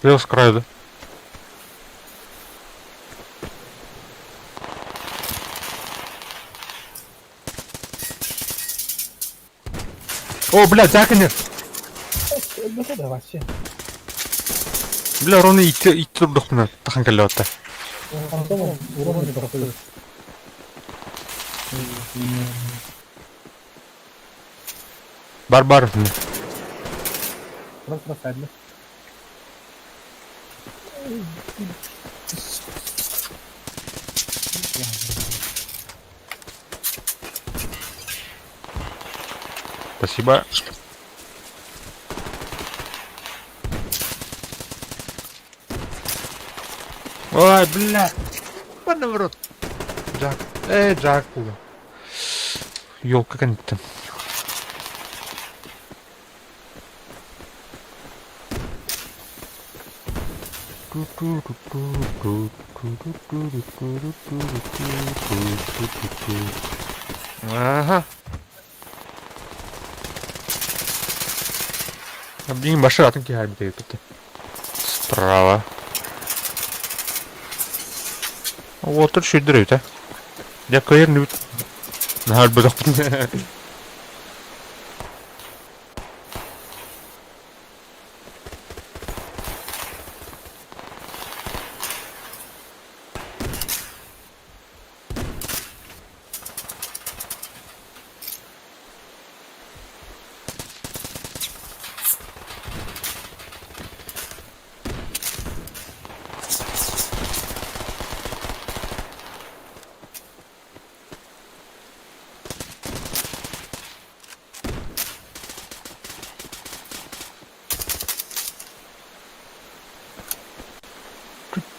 Слева с краю, да? О, блядь, закони! Это вообще. Бля, ровно идти, идти турдухмына, тахан кэллэбэтэ. Фантом урон не проходит. Бар-бар. Просто проходит. Спасибо. Ой, бля. Ладно в рот. Джак. Эй, Джак, бля. Ёлка, как Ага. Блин, башы атын киһи тут. Справа. Вот тут чуть дрють, а. Я каир не бедох.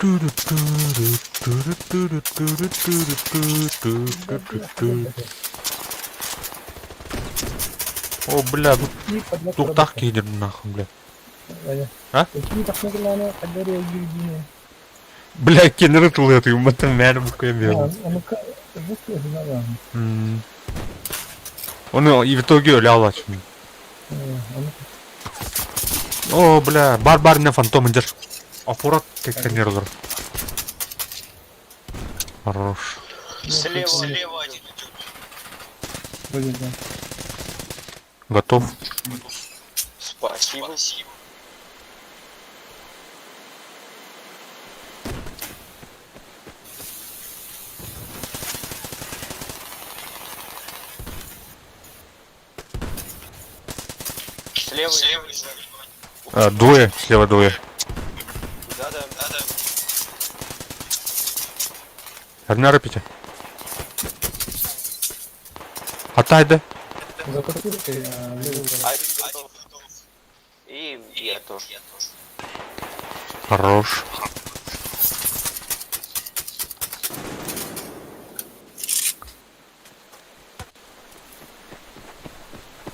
О, бля, тут туктах киирдим нахуй, бля. А? Бля, кеннер тулы матын мэр буквы Он и в итоге ляла. О, бля, бар-бар не фантом идешь. Аккурат кеннер Хорош. Слева, слева один идет. Вроде да. Готов. Спасибо. Слева Слева. А, двое, слева двое. Да-да. Да-да. Одна рапите. Атайда. За картинкой, а левый угол. Один готов. И я тоже. Хорош.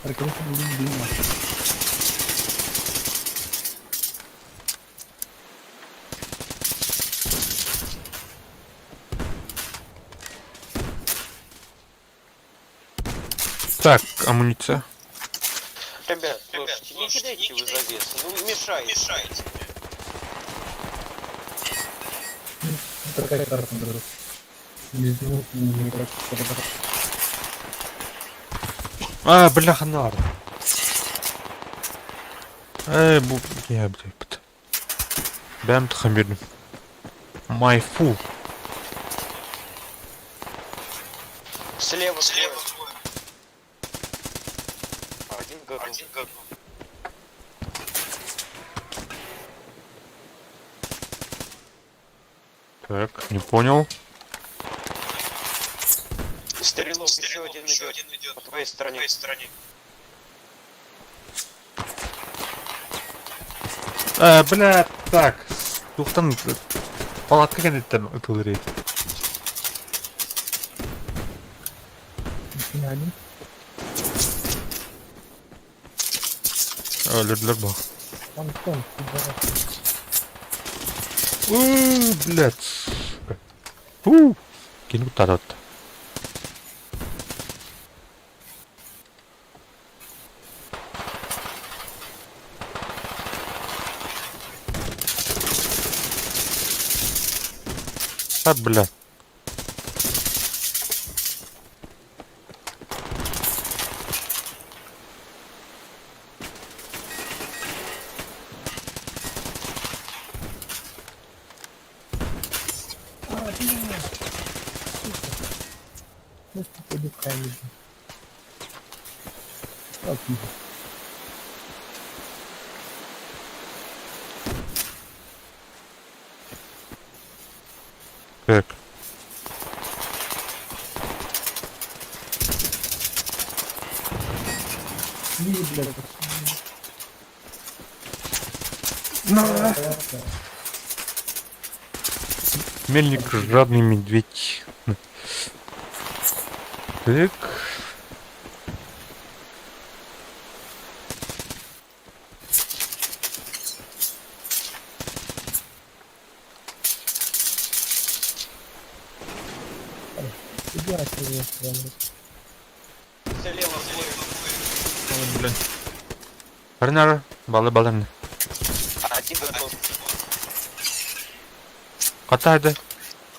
Прикрытый блин, дыма. Так, амуниция. Ребят, слушайте, не кидайте вы завесы, ну мешаете. Ну, Такая карта, друг. Без двух никак. А, бляха, нар. Эй, бу... Я, блядь. Бэм тхамбирдим. My fool. Слева, слева. Один готов. Так, не понял. Стрелок, еще один идет. По твоей стороне. А, бля, так. Тухтан палатка кенеттен ытылыр. Один. Өлүрлөр бу. Антон, давай. Уу, блядь. сука. У. Кини куттаат. А, бля. А, бля. Сука. Ну, что пойду камень. Ладно. Так. Не, блядь. На. Мельник жадный медведь. Так. Фига себе, прям. Слева двое. Блин. Арнара, балы балын. Один готов. Катайды.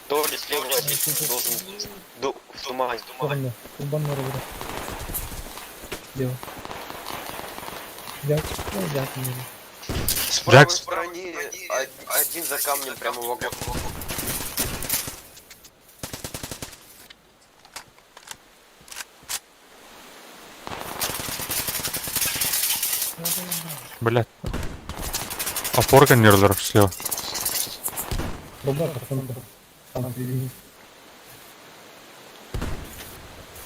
Доли слева один должен ду- в тумане. Ладно, курбан на ребра. Лево. Я, ну, я, не С правой Джакс. стороны один за камнем прямо в огонь. Блядь. Опорка нерлер слева. Рубра по центру. Там впереди.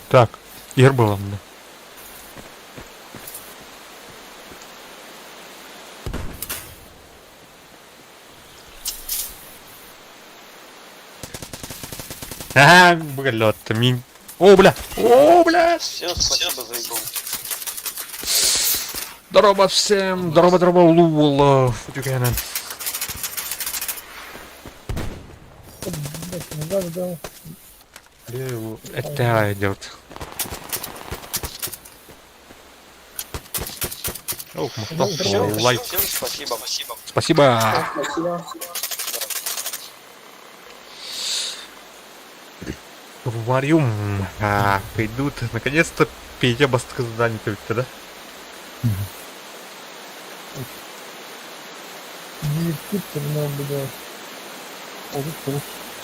Так, ер было мне. Ага, блядь, мин. О, бля! О, бля! Всем спасибо за игру. Здорово всем! Здорово, здорово, Лула! Футюкена. О, блядь, ну да, да. Это идет. Ох, Всем, лайк. всем спасибо. Спасибо. Спасибо. Варюм. А, пойдут. Наконец-то Петя бастка задание да? Директор было.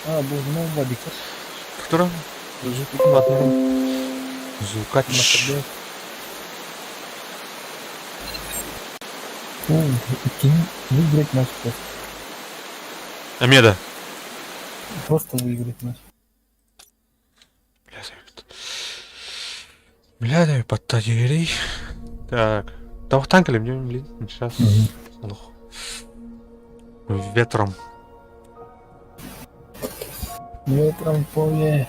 А, был ну, Вадик. Кто? Ладно. Звукач. На ХД. Иккиһин выиграть матч просто. Эмиэ да? Просто выиграть матч. Бля, подтадирий. Так. Тавахтан кэлим, блин, сейчас. Олох. Ветром. Ветром поле.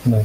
Да.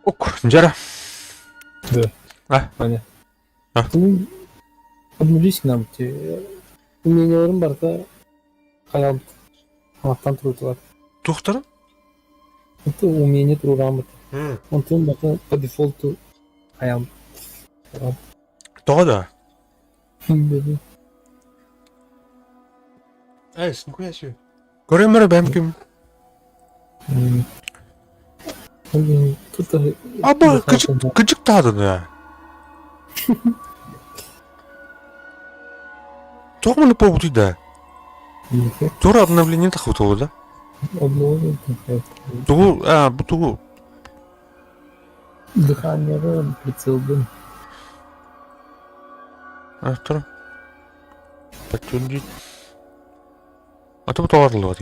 Ок, дьара. Да. А? Аня. А? Ну, обнулись нам те. Умениелерим барыта хайал халаттан турутулар. Тухтарын? Это умение турурамыт. Онтон барыта по дефолту хайал. Тоҕо да? Беди. Эй, нихуя себе. Көрөмөр бэм ким. Тут Аба, кыжык кыжык таадын я. Тоҕо маны побутуй да? Тура обновление тахыбытолу да? Обновление. Тугу, а, бу тугу. Дыхание прицелбын. А, тура. Подтвердить. А то бу тоҕо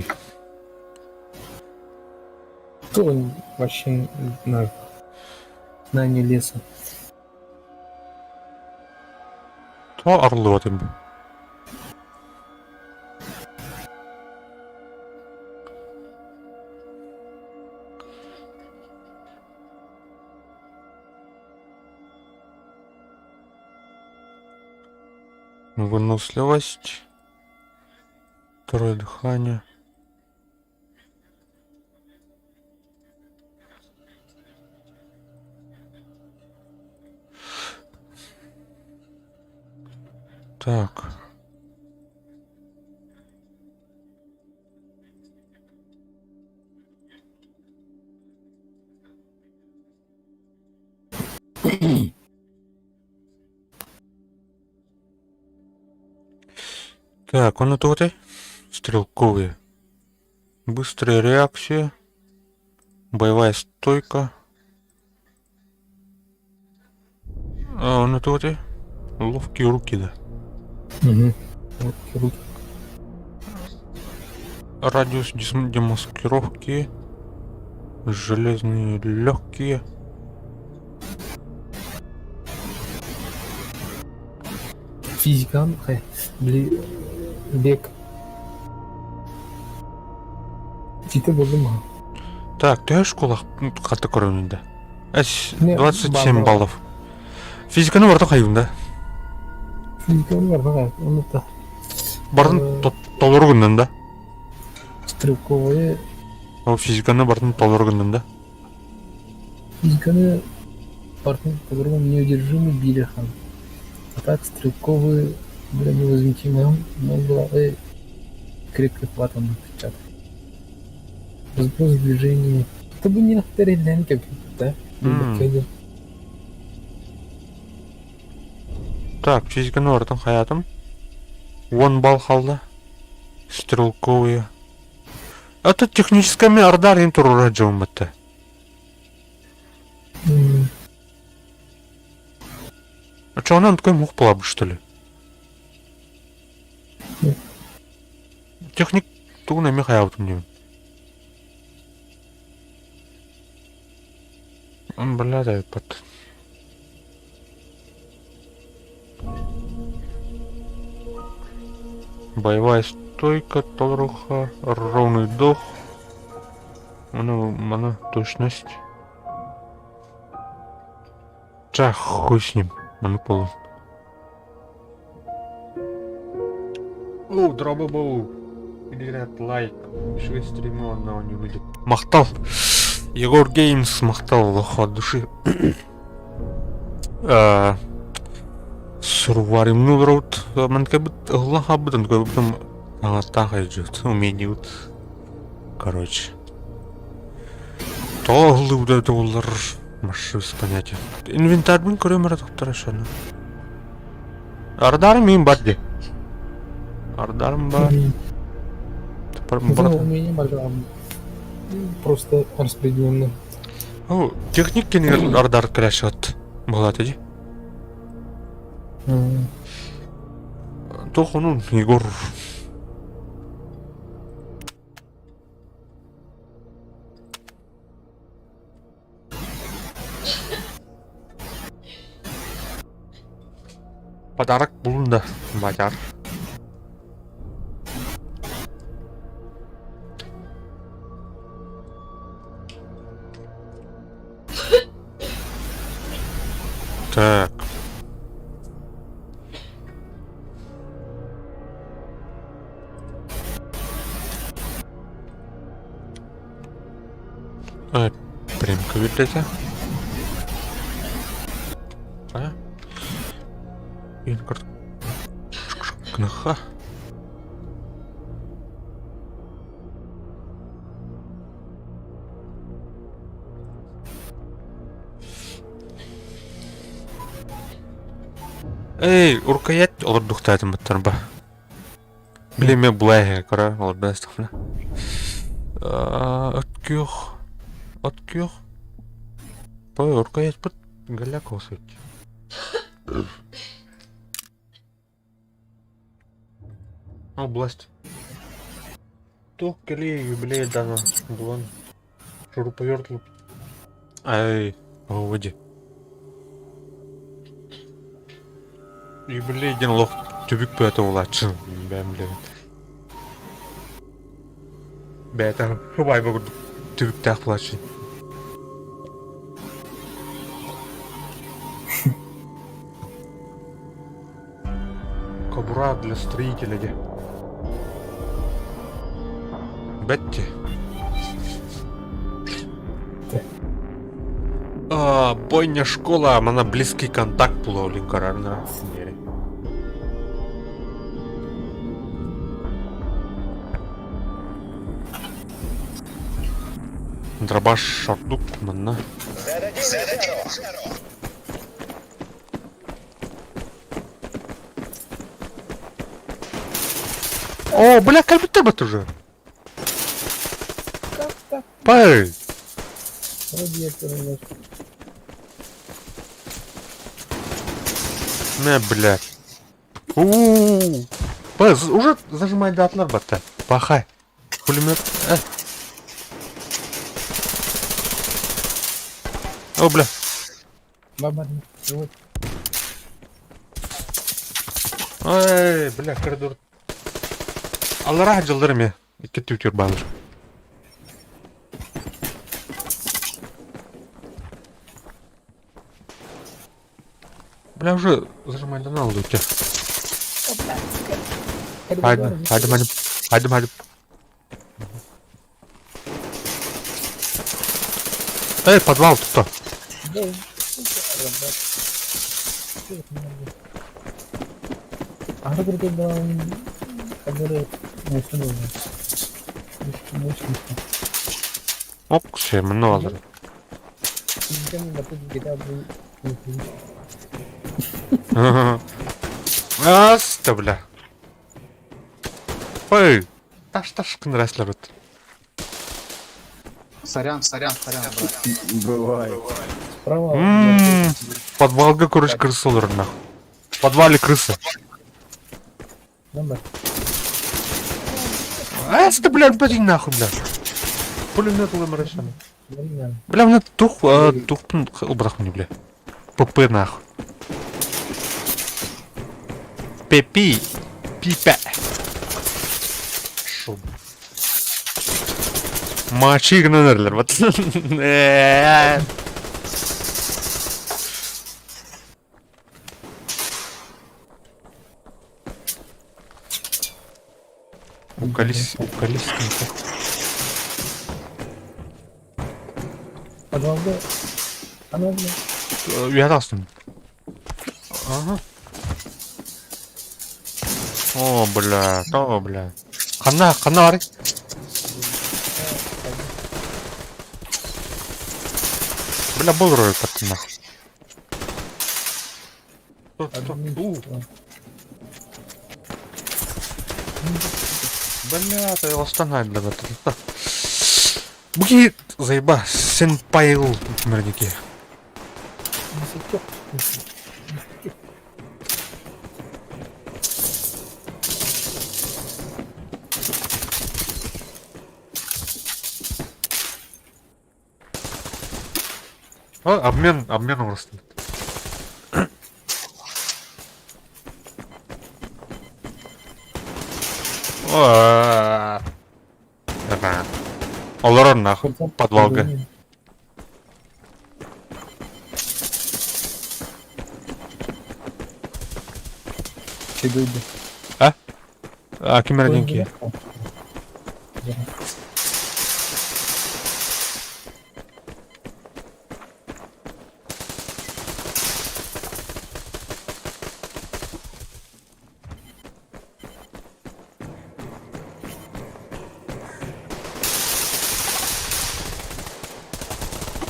Кто он вообще на знание леса? Тоҕо арыллыбат бу? Выносливость. Второе дыхание. Так. Так, он это вот стрелковые. Быстрая реакция. Боевая стойка. А, он это вот ловкие руки, да. Угу. Ловкие руки. Радиус демаскировки. Железные легкие. Физикам, били бек. Тите булдум ha. Так, төһө школа хата көрөмүн да? 27 баллов. Физиканы барда хайым да? Физиканы барда хайым. Оны да. Барын толору гыннан да? Стрелковые. Ол физиканы барын толору гыннан да? Физиканы барын толору неудержимый бирехан. А так стрелковые были невозмутимым, но была крепкий хват он напечатал. Разброс движений. Это бы не авторитет как да? Mm. Так, физиканы барытын хаятым. 10 балл халда. Стрелковые. Это техническая ардар им турура дьоммата. Mm. А что, она такой мух была бы, что ли? Нет. Техник тугун эмиэ хайаабытым диэбин. Бля, да, под. Боевая стойка, толруха, ровный дух. Мана, мана, точность. Ча, хуй с ним, маны полу. Оу, дробобоу. Играет лайк. Үчүгэй стримы уонна оонньууну диэн. Махтал! Егор Геймс махтал олох от души. Сурваримну олоробут. Манкабыт ылла хаабытын көрбүтүм аҥаттаах айдьыт умениют. Короче. Тоҕо ыһыллыбыта эбитэ буоллар маршрут без понятия. Инвентарьбын көрөм эрэ тохтор шаны. Ардарым мин бар дии. Ардарым бар. Умение бар Просто распределенно. О, техник кинигер ардар крэшот. Была дии. Туох онун Егор Подарок булун да, батяр. Так. Э, Прямка билетэ. А? Кныха. Эй, рукоять олордухтаатым баттарба. Билеме булай кара олордо астахна. От күөх. От күөх. Той рукоять бут галяк осыть. Область. Туох кэлиэ юбилей дана булан шуруповерт Ай, оҕо Юбилей диэн олох түбүк бөҕөтө буолааччы бэйэм билэбин. Бэйэтэ убайба курдук түбүктээх буолааччы. Кобур. Для строителя де. Бетти. А, бойня школа, мана близкий контакт була лінкарарна. Дробаш шардук манна. Зададим жару. О, бля, компьютер бат уже. Пэй. Вроде я первый раз. Не, блядь. У-у-у. Пэй, уже зажимай датлар батта. Пахай. Пулемет. О, бля. Баба, вот. Ай, бля, коридор. Аллара дьыллар эмиэ. Икки түтүр баалар. Бля, уже зажимайдан алды өте. Хайдым, хайдым, хайдым. Хайдым, хайдым. Эй, подвал тут. Да, сука, Ары курдук который Оп, все, мына алыр. Аста, бля. Ой, таш-таш кынраслар өт. Сорян, сорян, сорян, брат. Бывает. Справа. Подвалга, короче, крыса олар нахуй. В подвале крыса. Номер. Аста, бля, блин, нахуй, бля. Пулемет улымырышаны. Нормально. Бля, мына тух, тухпын убрах мне, бля. ПП нахуй. Пепи. Пипе. Шо? Мачи гнанерлер, вот. Уколись, уколись. Подвал, да. Оно, бля. Я астым. Ага. О, бля, о, бля. Ханна, ханна бар. Бля, был роль так нахуй. У, Бля, ты останавливай, бля. Буки, заеба, сенпайл, мирники. О, обмен, обмен просто. Ага. Олорор нахуй, подвалга. Чего А? А, кимердинки.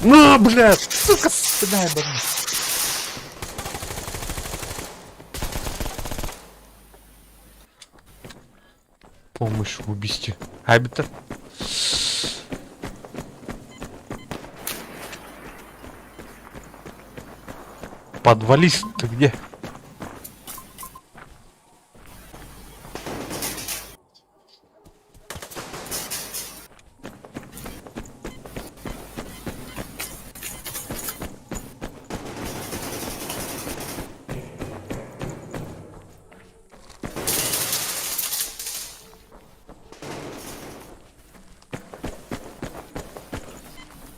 На, блядь, сука, спина ебаная. Помощь в убийстве. Абитер. Подвались ты где?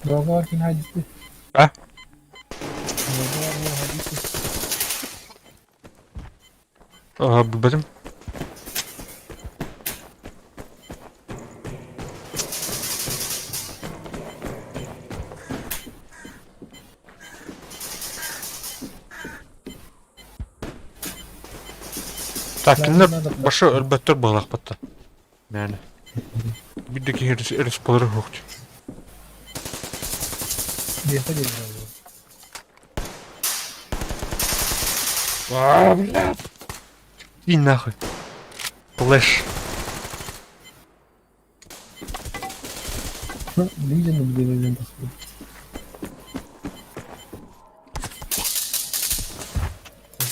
Дорога hadisi. А? Дорога hadisi. А, Бэтим? Так, Надо, кинилэр надо. башы өлбөттөр быһылаахпатта. Мээнэ. Биир да киһи респалары суох. Беха держал. А, блядь. И нахуй. Флэш. Ну, видно, где момент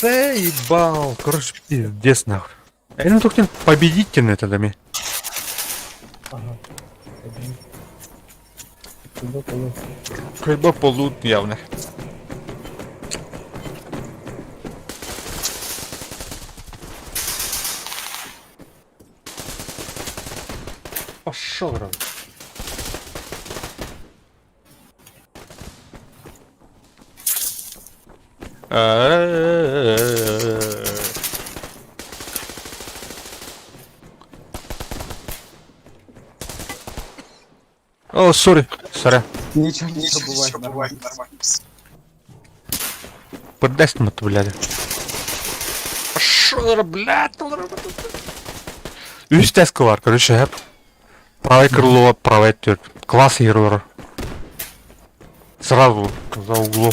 Заебал. Короче, пиздец нахуй. Э, ну только победительный тогда ми. Ага. Куда полу? Хлеба полут явно. Пошел, рот. О, сори, соря. Ничего, ничего, бывает, нормально. Подаст ему блядь. Пошел, блядь. Үс теска бар, короче, хеп. Правое крыло, правое төр. Класс героя. Сразу за углом.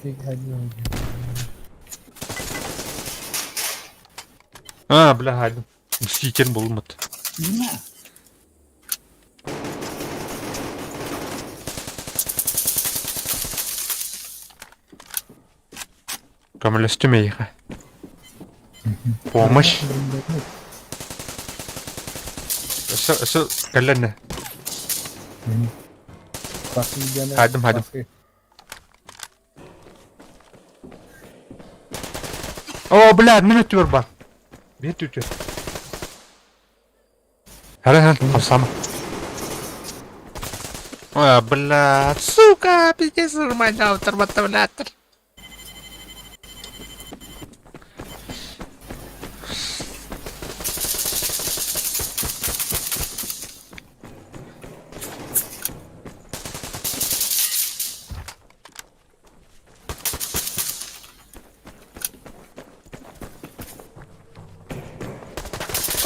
Один. А, бля, гадин. Мститель был мат. Көмөлөстүм эйиэхэ. Помощь. Өссө, өссө кэллэннэ. Хайдым, хайдым. О, бля, мин өттүбэр бар. Биир түтү. Хара, хара, хамсама. Ой, бля, сука, пиздец, нормально, автоматовлятор.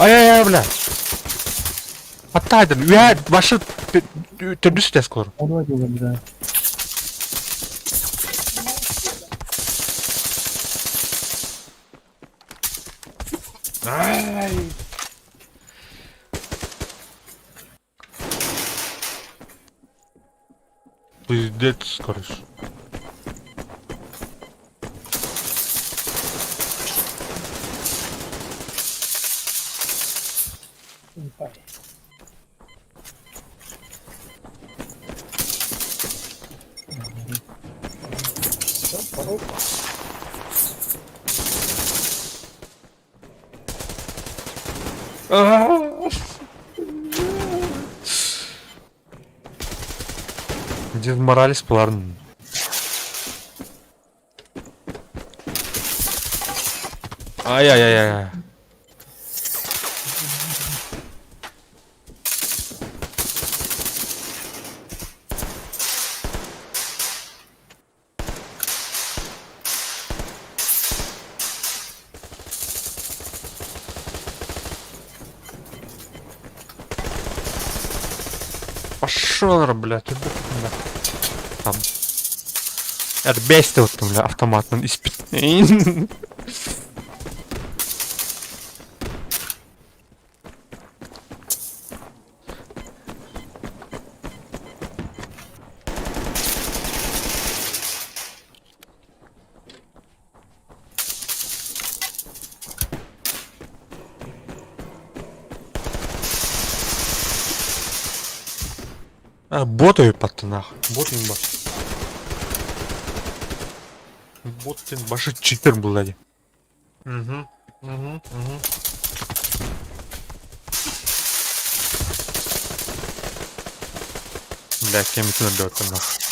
Ай-яй-яй, бля. Аттайдын, үйә, башы төрдүс тес кылыр. Да. Ай. Пиздец, короче. Дед Моралес буларын. Ай-яй-яй-яй. Пошел, блядь, ты бля. Там. Эрбесте вот там, бля, автоматным испит. А, ботаю патты нахуй. Бот имба. Бот сен башы читер был дәди. Угу. Угу. Угу. Бля, кем это наберет нахуй.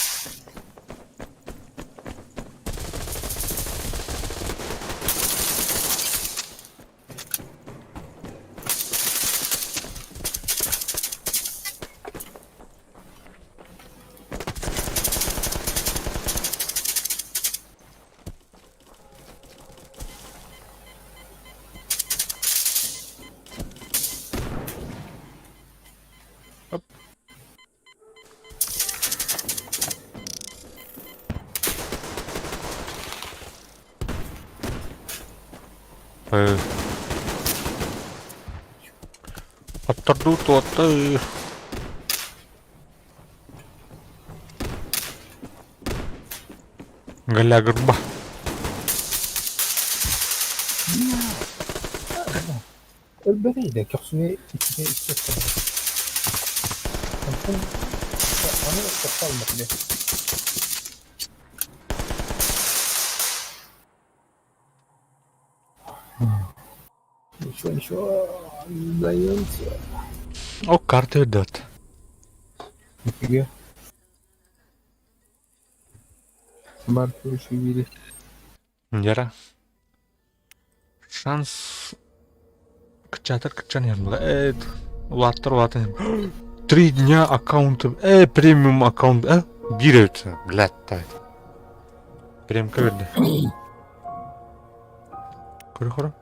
Оттор дуу туоттар. Галягырба. Өлбөтө да көхсүгэ иккитэ икки охторбут. Онтон аны охто алмат этэ. Ничего, ничего, сдаемся. О, карта идет. Нифига. Маркович убили. Дьара. Шанс кыччаатар кыччаан иһэн була. Э, улааттар улаатан иһэн. 3 дня аккаунты, премиум аккаунт, биир эбит, блядь, так. Премка берди. Көрө-көрө.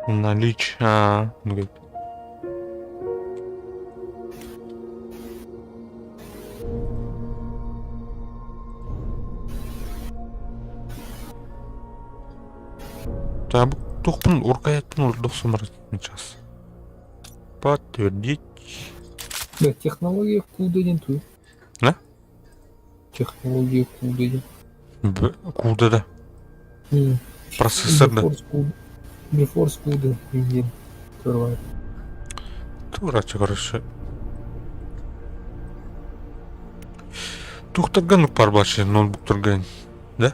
Налич, а, ну Так, тухпун уркаяттын урдук сумар сейчас. Подтвердить. Да, технология куда не ту. Да? Технология куда Б куда да? Процессор да. GeForce CUDA. GeForce CUDA везде. Открывает. Тура, короче. Тухтарган парбачы ноутбуктарган. Да?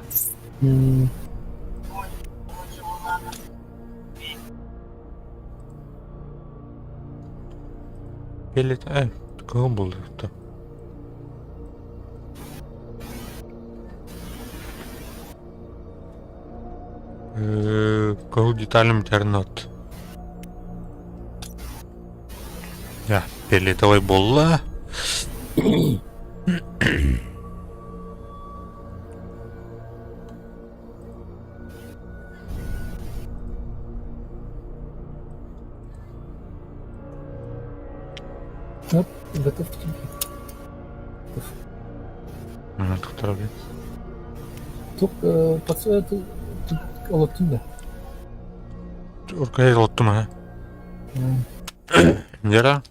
Пелет, кого был это? Кого деталям тернот? Я, пелетовый болла. Оп, готов к тебе. Ага, доктор, блин. Только пациент олоттун да. Уркай олоттум, а. Нера?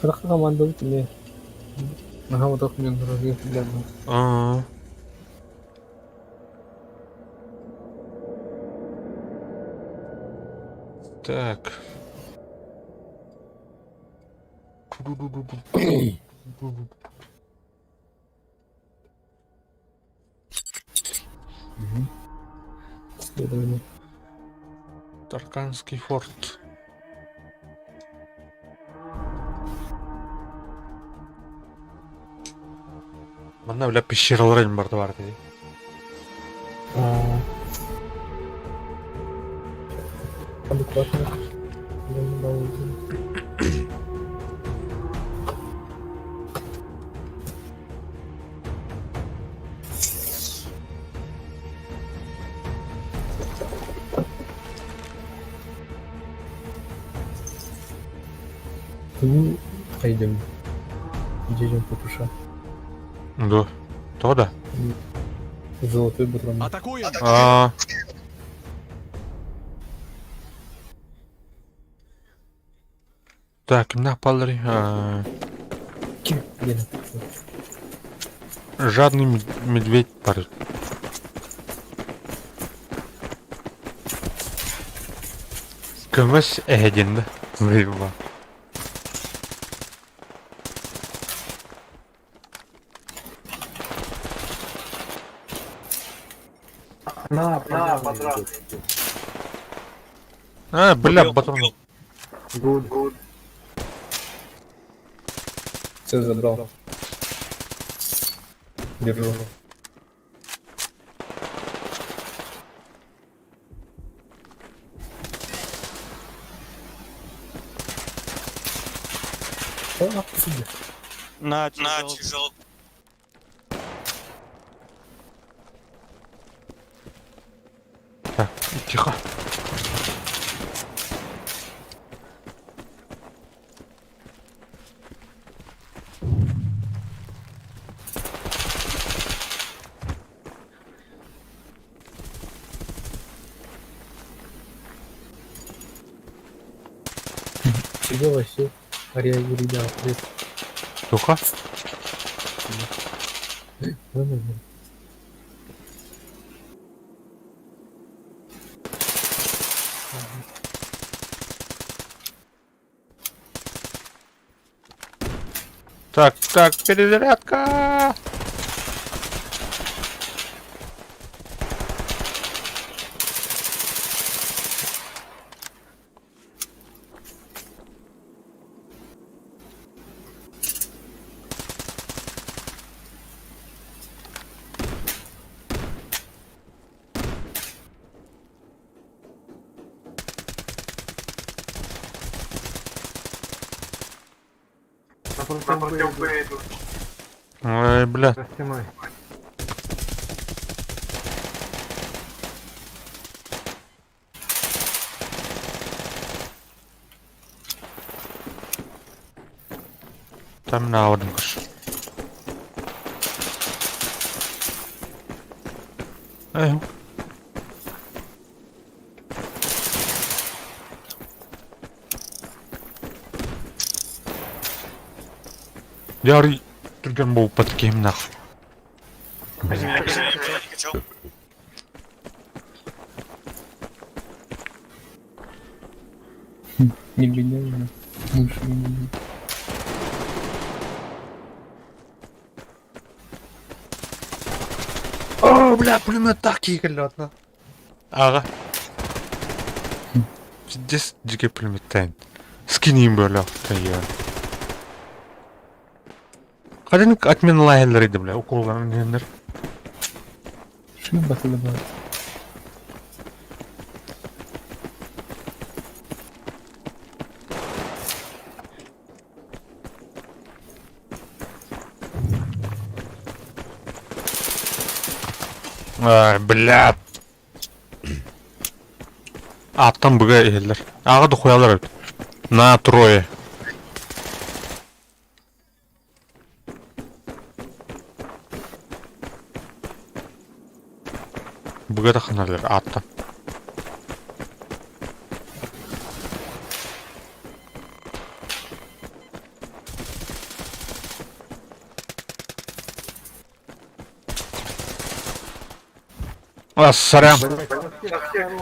Харахта команда мне. Ага, вот так мне дорогие для А. Так. Следование. Тарканский форт. Манна бля пещералар бар бар дии. А, адекватно. Я не могу. Ну, пойдем. Идем по Да. То да. Золотой патрон. Атакуем! А. Так, кимнээх баалларый? Ким диэн Жадный медведь бар. Көмөс эһэ диэн да? Выебал. На, на, патрон. А, бля, патрон. Good. Good. Все забрал. Держу. О, нахуй сиди. На, тяжел. Так, тихо. Тебе вообще ребят, Туха? Так, так, перезарядка! Напротив Б идут. Ой, бля. За стеной. Там на однкаш. Эй. Ярый түргэн буолбат киһим нах. Не гоняй, мыши не гоняй. О, бля, пулемет так киһи Ага. Пиздец, дикий пулеметтен. Скиним бля, я. Хадин отмен лагерь, бля, уколларын дегеннер. Шли батл добавить. Ай, бля. Аттан быга иһэллэр. Аҕа дохуялар эбит. На трое. Быга тахыналар аттан. А, сорян. Со всех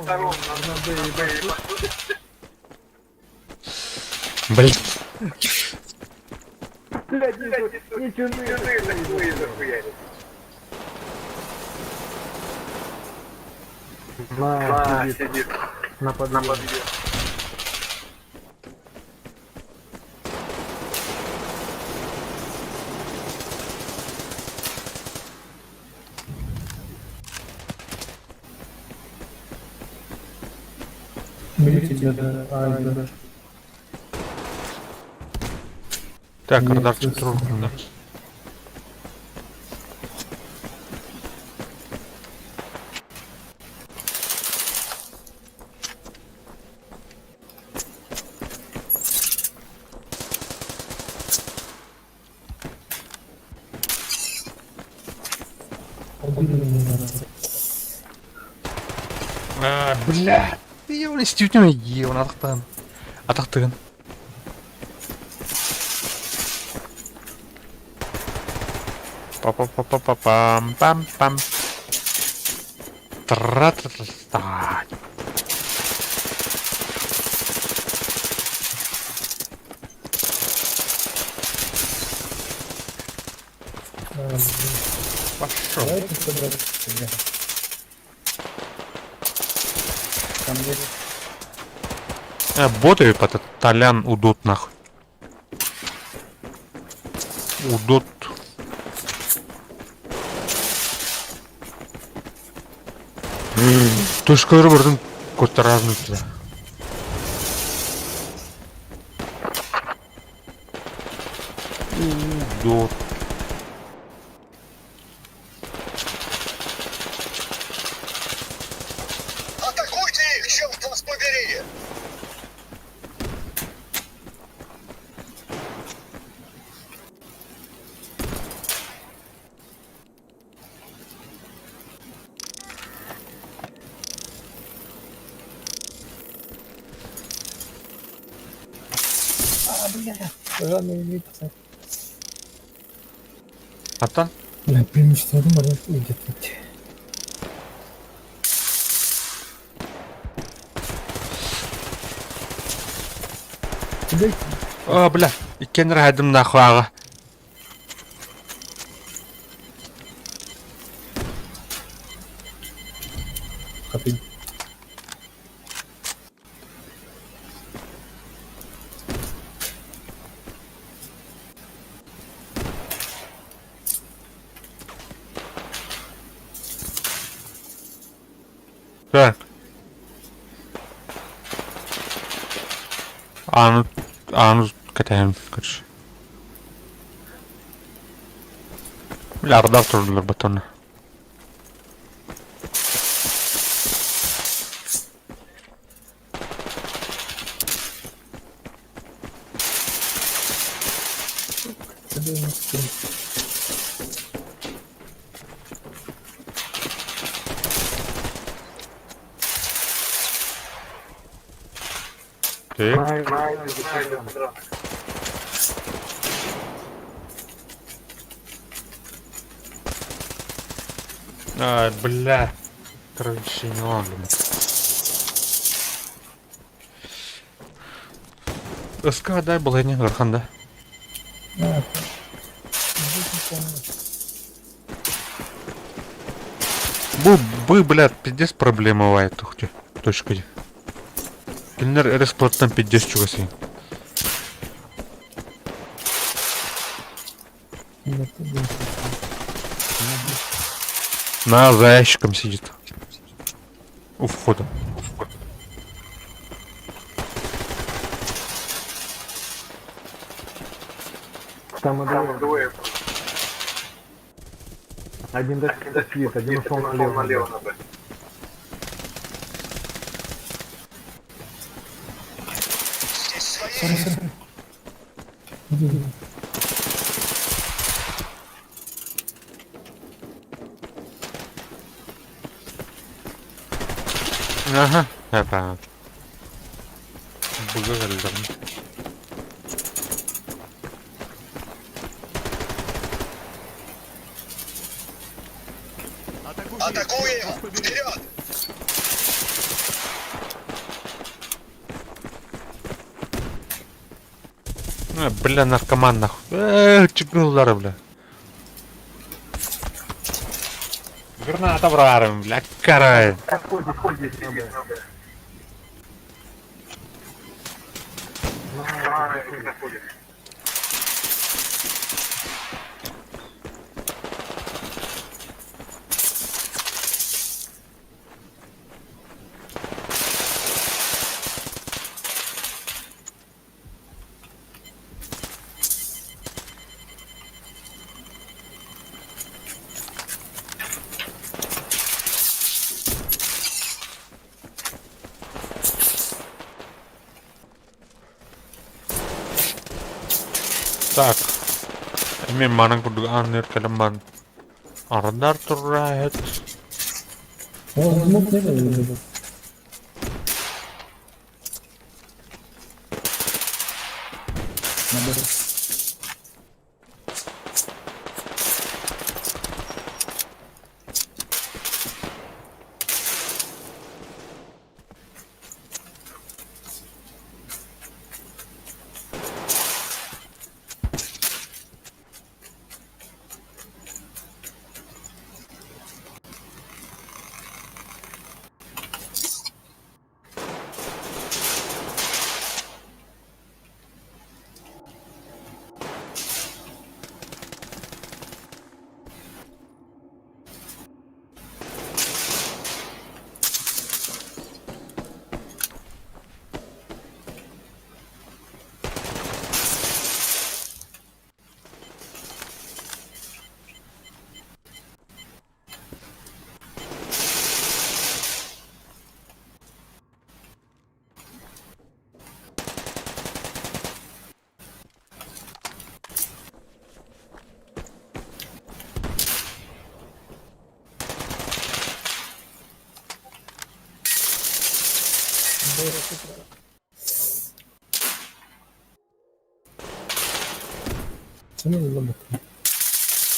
сторон на Б и Б Блин. Блядь, не чужие такие захуярили. На, сидит. На подъеме. Берите тебя, А и Б. Так, Нет, радарчик слышно. трогаю, да. Убили меня надо. А, бля. Ебаный стютнем ебан атахтан. Атахтыгын. Па-па-па-па-пам, пам-пам. Тра-та-та-та. Пошел. Давайте собрать себя. Там есть Боты этот Толян удот нахуй. Удот. Точка барытын көтөр туда. Удот. Атакуйте их, черт вас побери! А, бля, рано увидеться. Аттан? Бля, преимущество можно где-то. Тебе А, бля, иккен рахадым нахуй аға. хаты. Так. Аны, аны катаем, короче. Бля, ардар турдулар батона. Тебе у нас скин. Так. Ай, бля. Короче, не ладно. СК дай был не Гарханда. А, здесь не помню. Бу, бы, бля, пиздец проблема бывает, тухти. Точка. Кинер респлаттан пиздец чугасы. Нет, ты будешь. На, за ящиком сидит. У входа. Там и двое. Один до спит, один ушел налево. на Б. Здесь свои! Иди, иди. Ага, это. Бугагальдан. Атакуем! Вперед! Бля, наркоман нахуй. Чикнула, бля. Граната врарым, бля, карай. Так. Мен манан курдук аннер калыман. Ардар туррает. О, смог не было или был? На Б.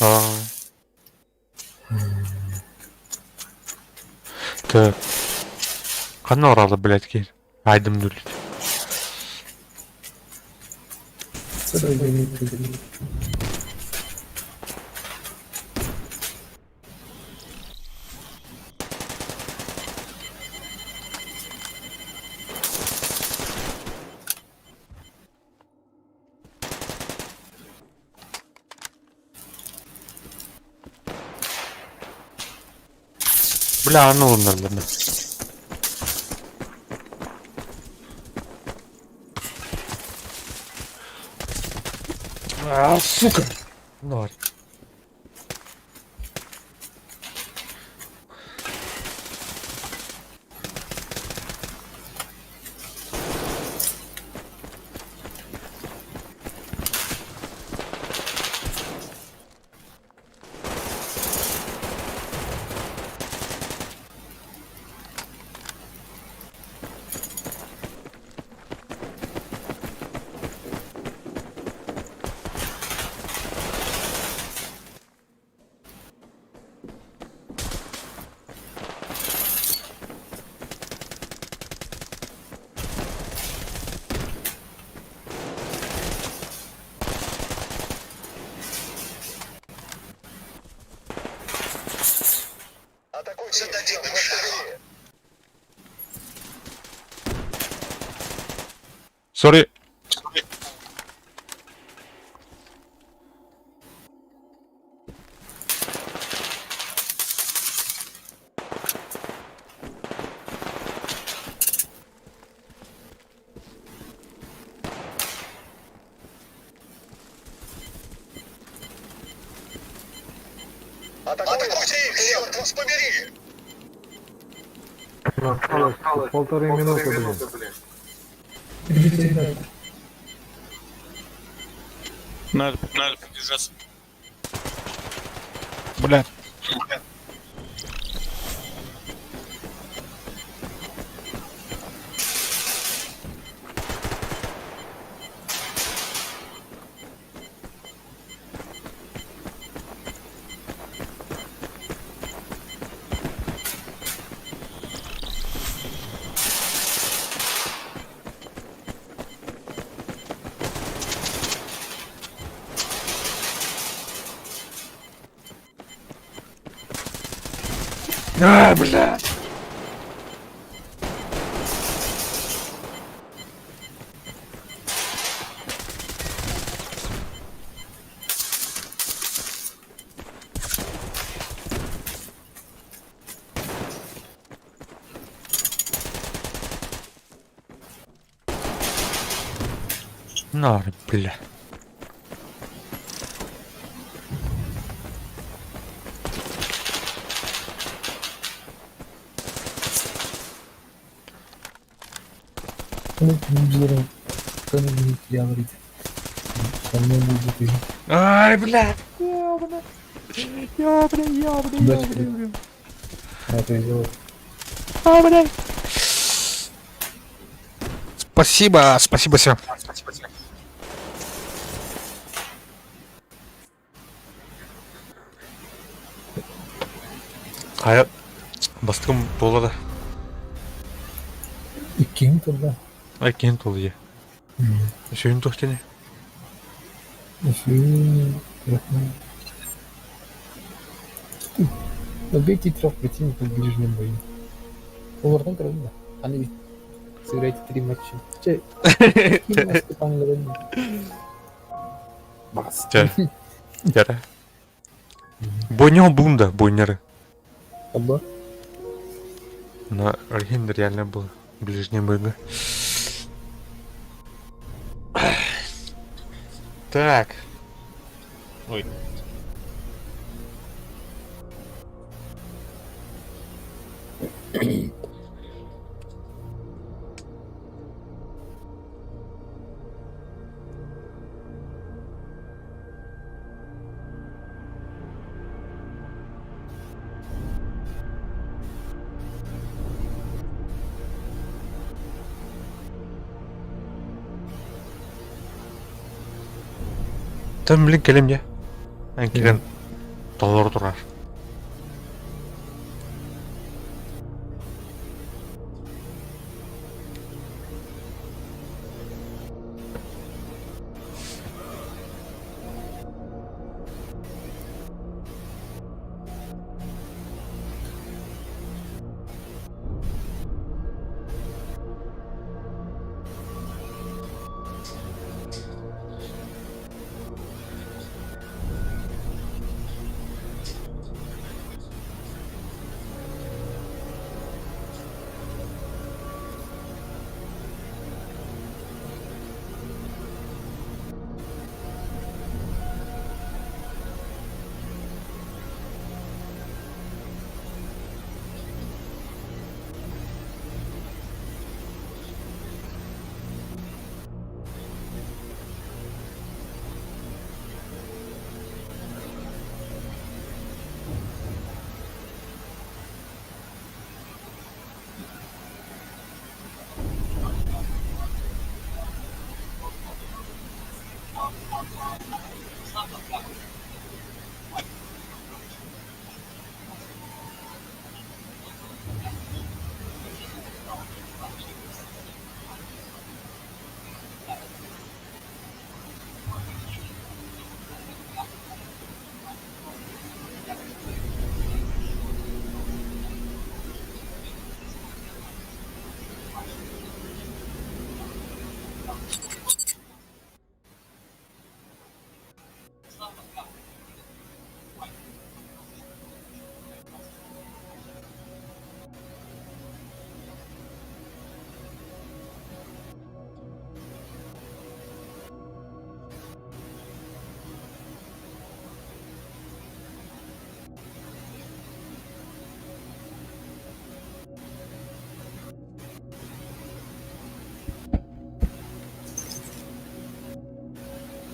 Аа. Так. Ханна оралы, блядь, киир? Айдым дүлүт. Бля, аны ылыннарбын. А, сука! Ноль. Атакуйте их, черт Sorry. побери! Атакуйте их, черт вас побери! Осталось полторы минуты, блин. Надо, надо подержаться. Бля. А, бля. На, бля. Ну, здорово. Кто-нибудь говорит. Со мной будет и Ай, бля. Ёбана. Ёбана, ёбана, Удачи, ёбана, ёбана. это сделать. А, бля. Спасибо, спасибо всем. Хайа, бастығым болады. И кем тогда? Ай, кейін толы е. Сүйін тоқтене. Еще Убейте трех противников в ближнем бою. Олардан көрдүм да. Аны сыграйте три матча. Че, ким наступан Бас. Жа. Жара. Бойня бунда, бойнеры. Аба. На легенда реально было. Ближнем бою. Так. Ой. Там, блин, кэлим дьэ. Эн кэлэн толору турар.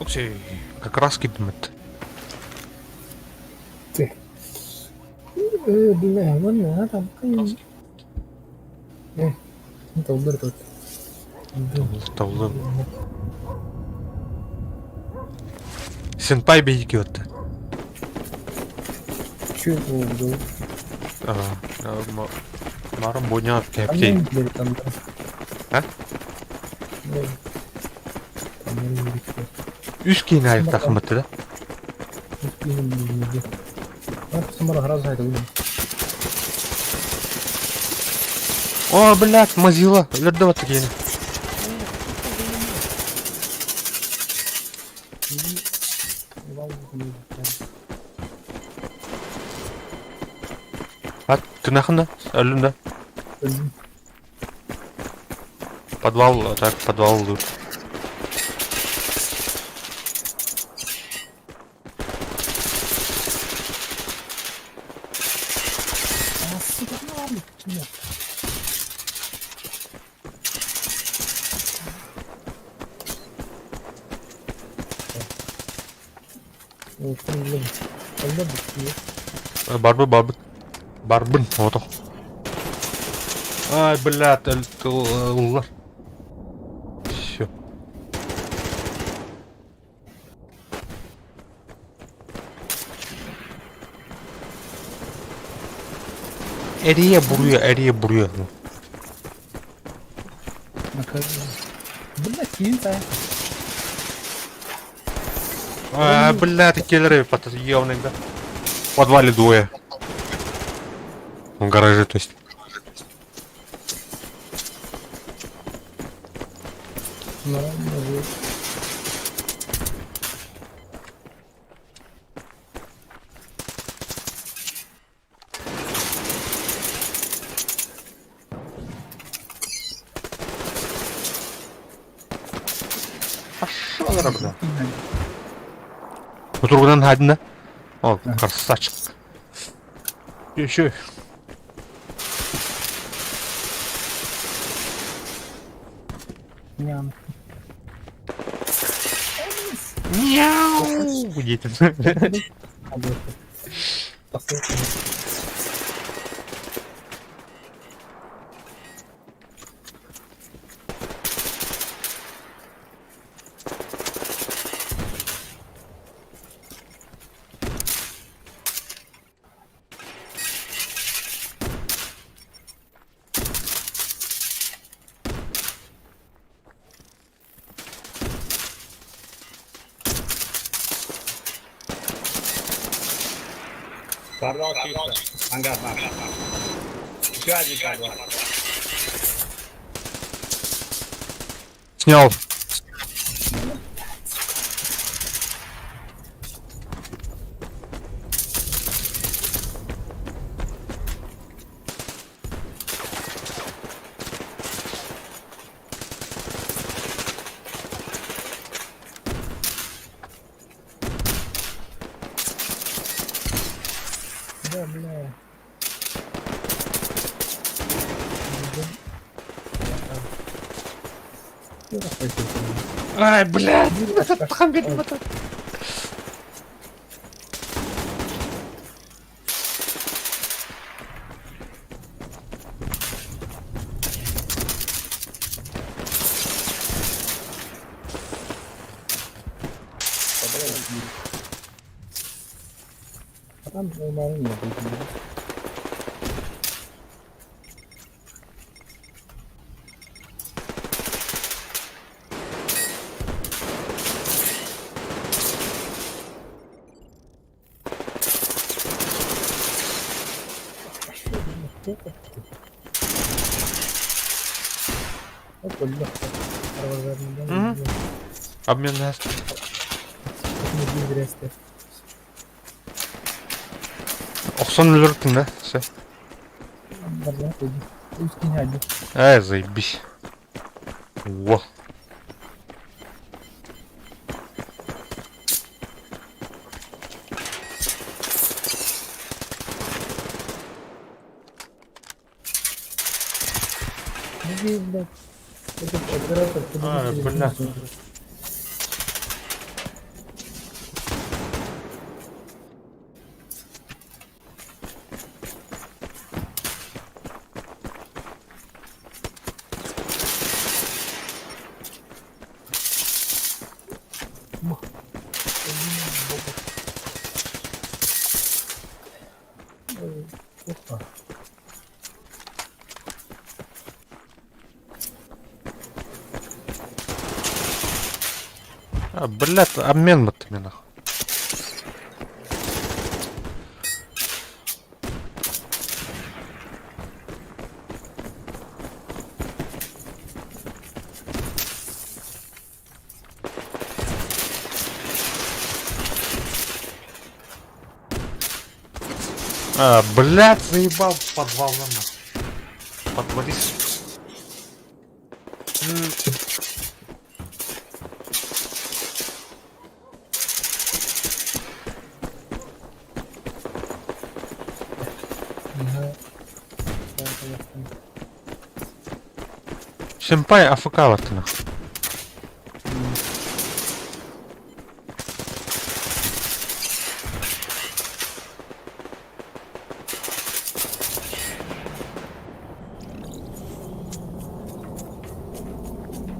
Оксей, как раз кидмет. Ты. Бля, ладно, а там... Талдыр тут. Талдыр. Сенпай бейки вот. Че это было? Марам боня кэптей. А? Үс киин айыктахымыты да? О, блядь, мазила. Өлөрдө баттı киини. А, ты нахуй да? Өлүм да? Подвал, так, подвал лут. Барбы, барбы. Барбын, вот. Ай, блядь, улар. Все. Эрия буруя, эрия буруя. А, блядь, киллеры ёбаный, да. В подвале двое. В гараже, то есть. Пошел, бля. Другдан хадина. О, красавчик. Еще. Ням. Мяу. Дети. Подвал чисто. Ангар наш. Еще один подвал. Снял. Да, бля. Ай, блядь! А там нормально не будет. Опа, легко. Кровожадный, да? Мгм. Обмен на Не грязь-то. Охсон өлөртүн да? Все. Барла, пойди. Узкий не Ай, заебись. Во. Ну, блядь. Этот оператор А, подвесили бля. снизу. Ой, Опа. А, блядь, обмен вот тебе нахуй. А, блядь, заебал подвал нахуй. Подвались. Ага. Да, конечно. Сэмпай АФК вот нахуй.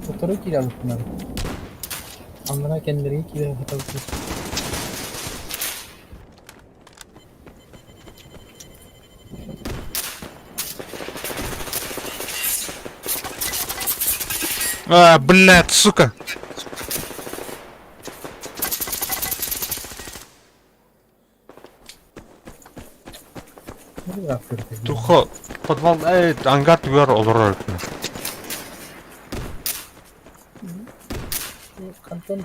Сотору киралыктынар. Аннара кэннилэригэр киирэн хатабыт. А, блядь, сука. Тухо, подвал, эй, ангар түгэр олорор эбит. Хантан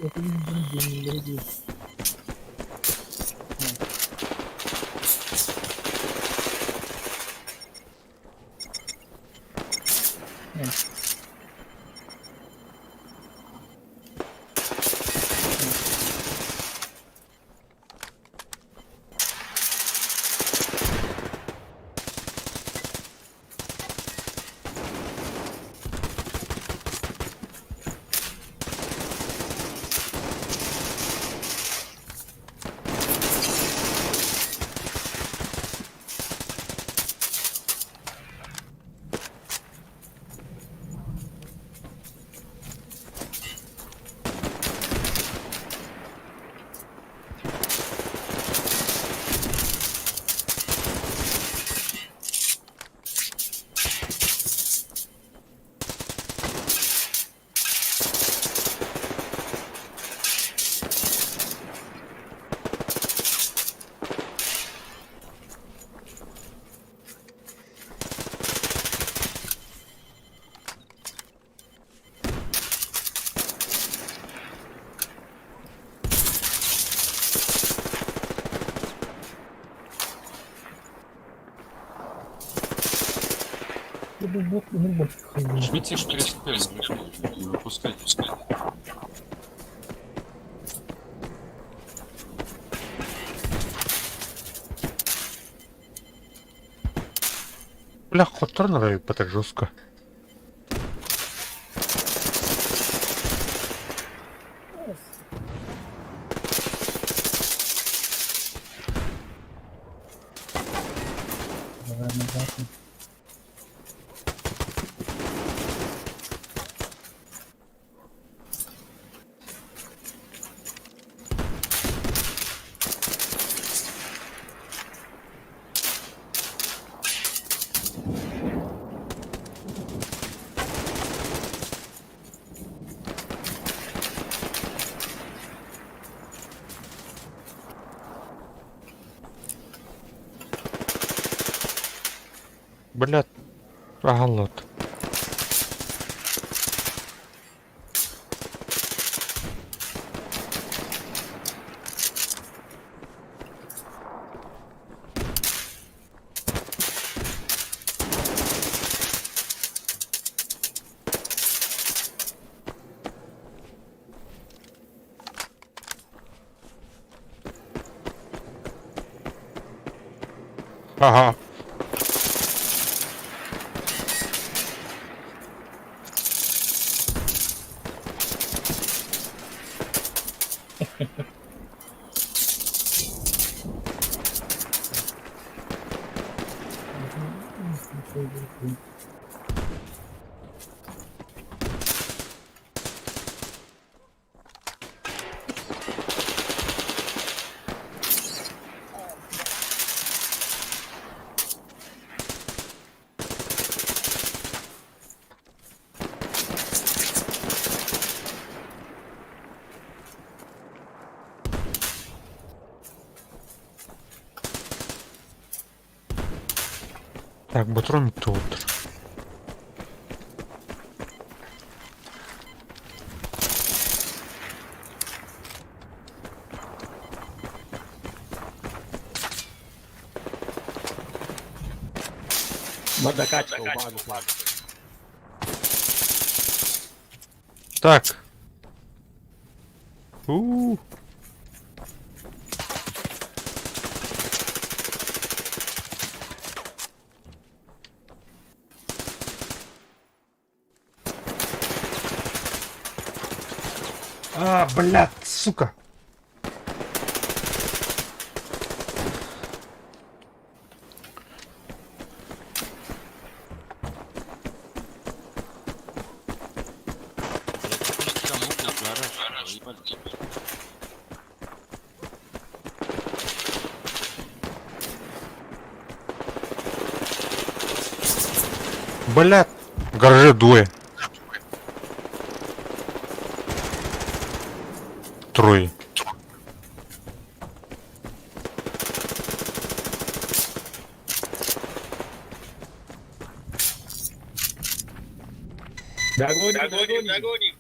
этигин диэннэри дии. Жмите штрих Т, мужики, не выпускайте. Бля, хотторон арай так жестко. Давай назад. Бля, агалот. Ага. Так, батрон тут. Водокачка, увагу, флаг. Так. У. А, блядь, сука. Гараж, ебать. Блядь, в гараже двое. Трое. Догоним, догоним, догоним.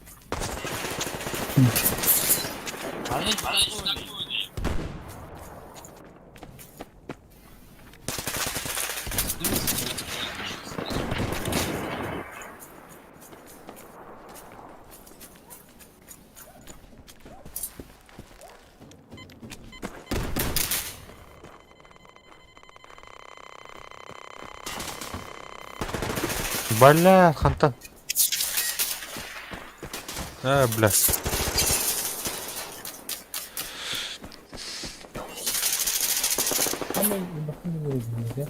Бля, хантан. А, бля. Самый небольшой уровень, да?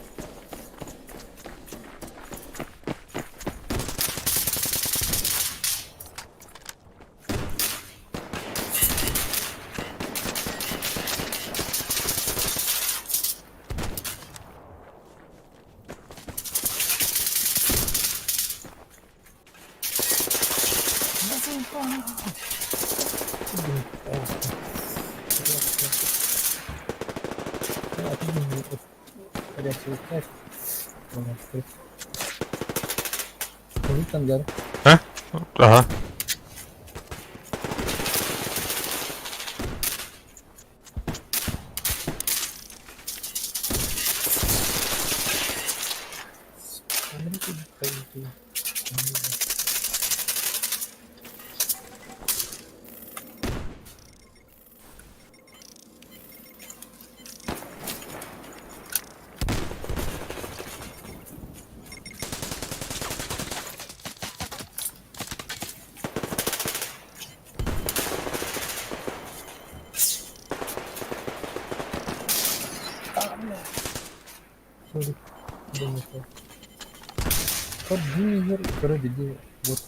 А? Ага. Sorry. Топ Junior көрө билди. Вот.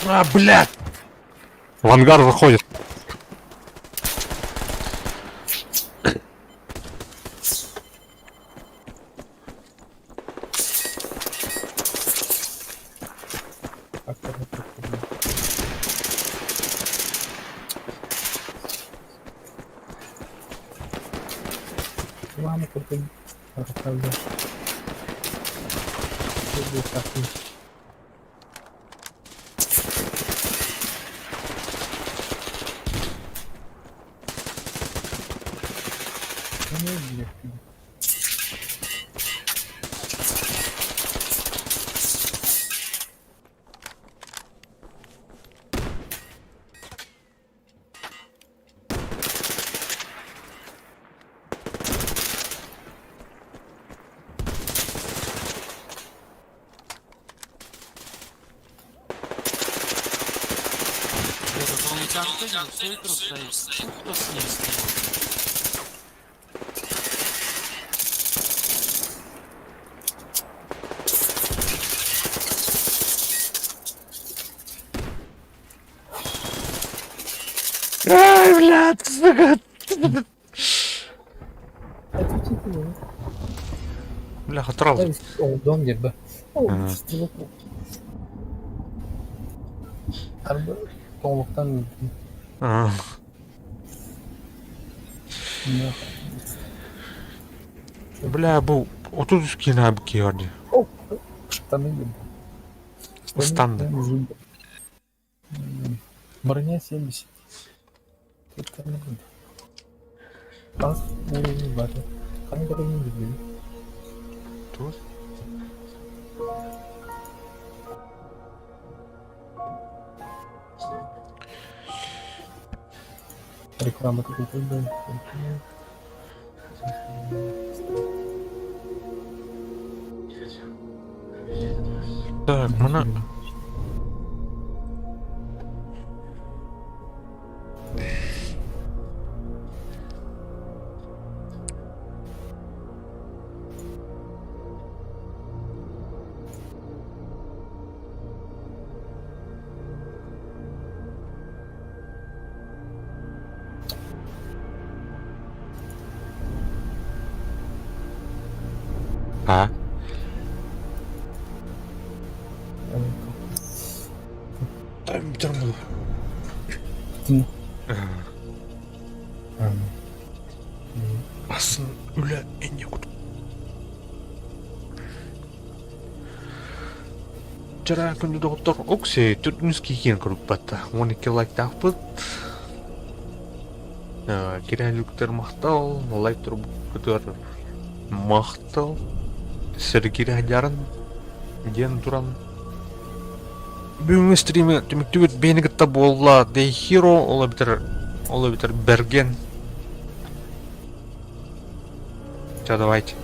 А, блядь! В ангар заходит. Этот он контейнер все игру стоит. Кто с ним стоит? Ай, блядь, сука! Бля, хатрал. Дом где бы. Арба тоңлуктан Бля, бу 33 киһи киһи дии. Штаны ебу. Ыстан. Броня 70. Тут там Тас уровень бары. Ханнык уровень билбэт. Тут? Реклама какой-то, да. Так, мана А? Асын үлэ энньэ кут. Чара күндү доҕоттор Окси төрдүнүс киһиэн көрүппат. 12 лайктаахпыт. Кирээлүктэр махтал, лайк турбуккутугар махтал. Сэргиир дьарын диэн туран бүгүҥҥү стримы түмүктүүбүт биһини кытта буолла The Hero ол эбэтэр ол эбэтэр Берген. Ча давайте.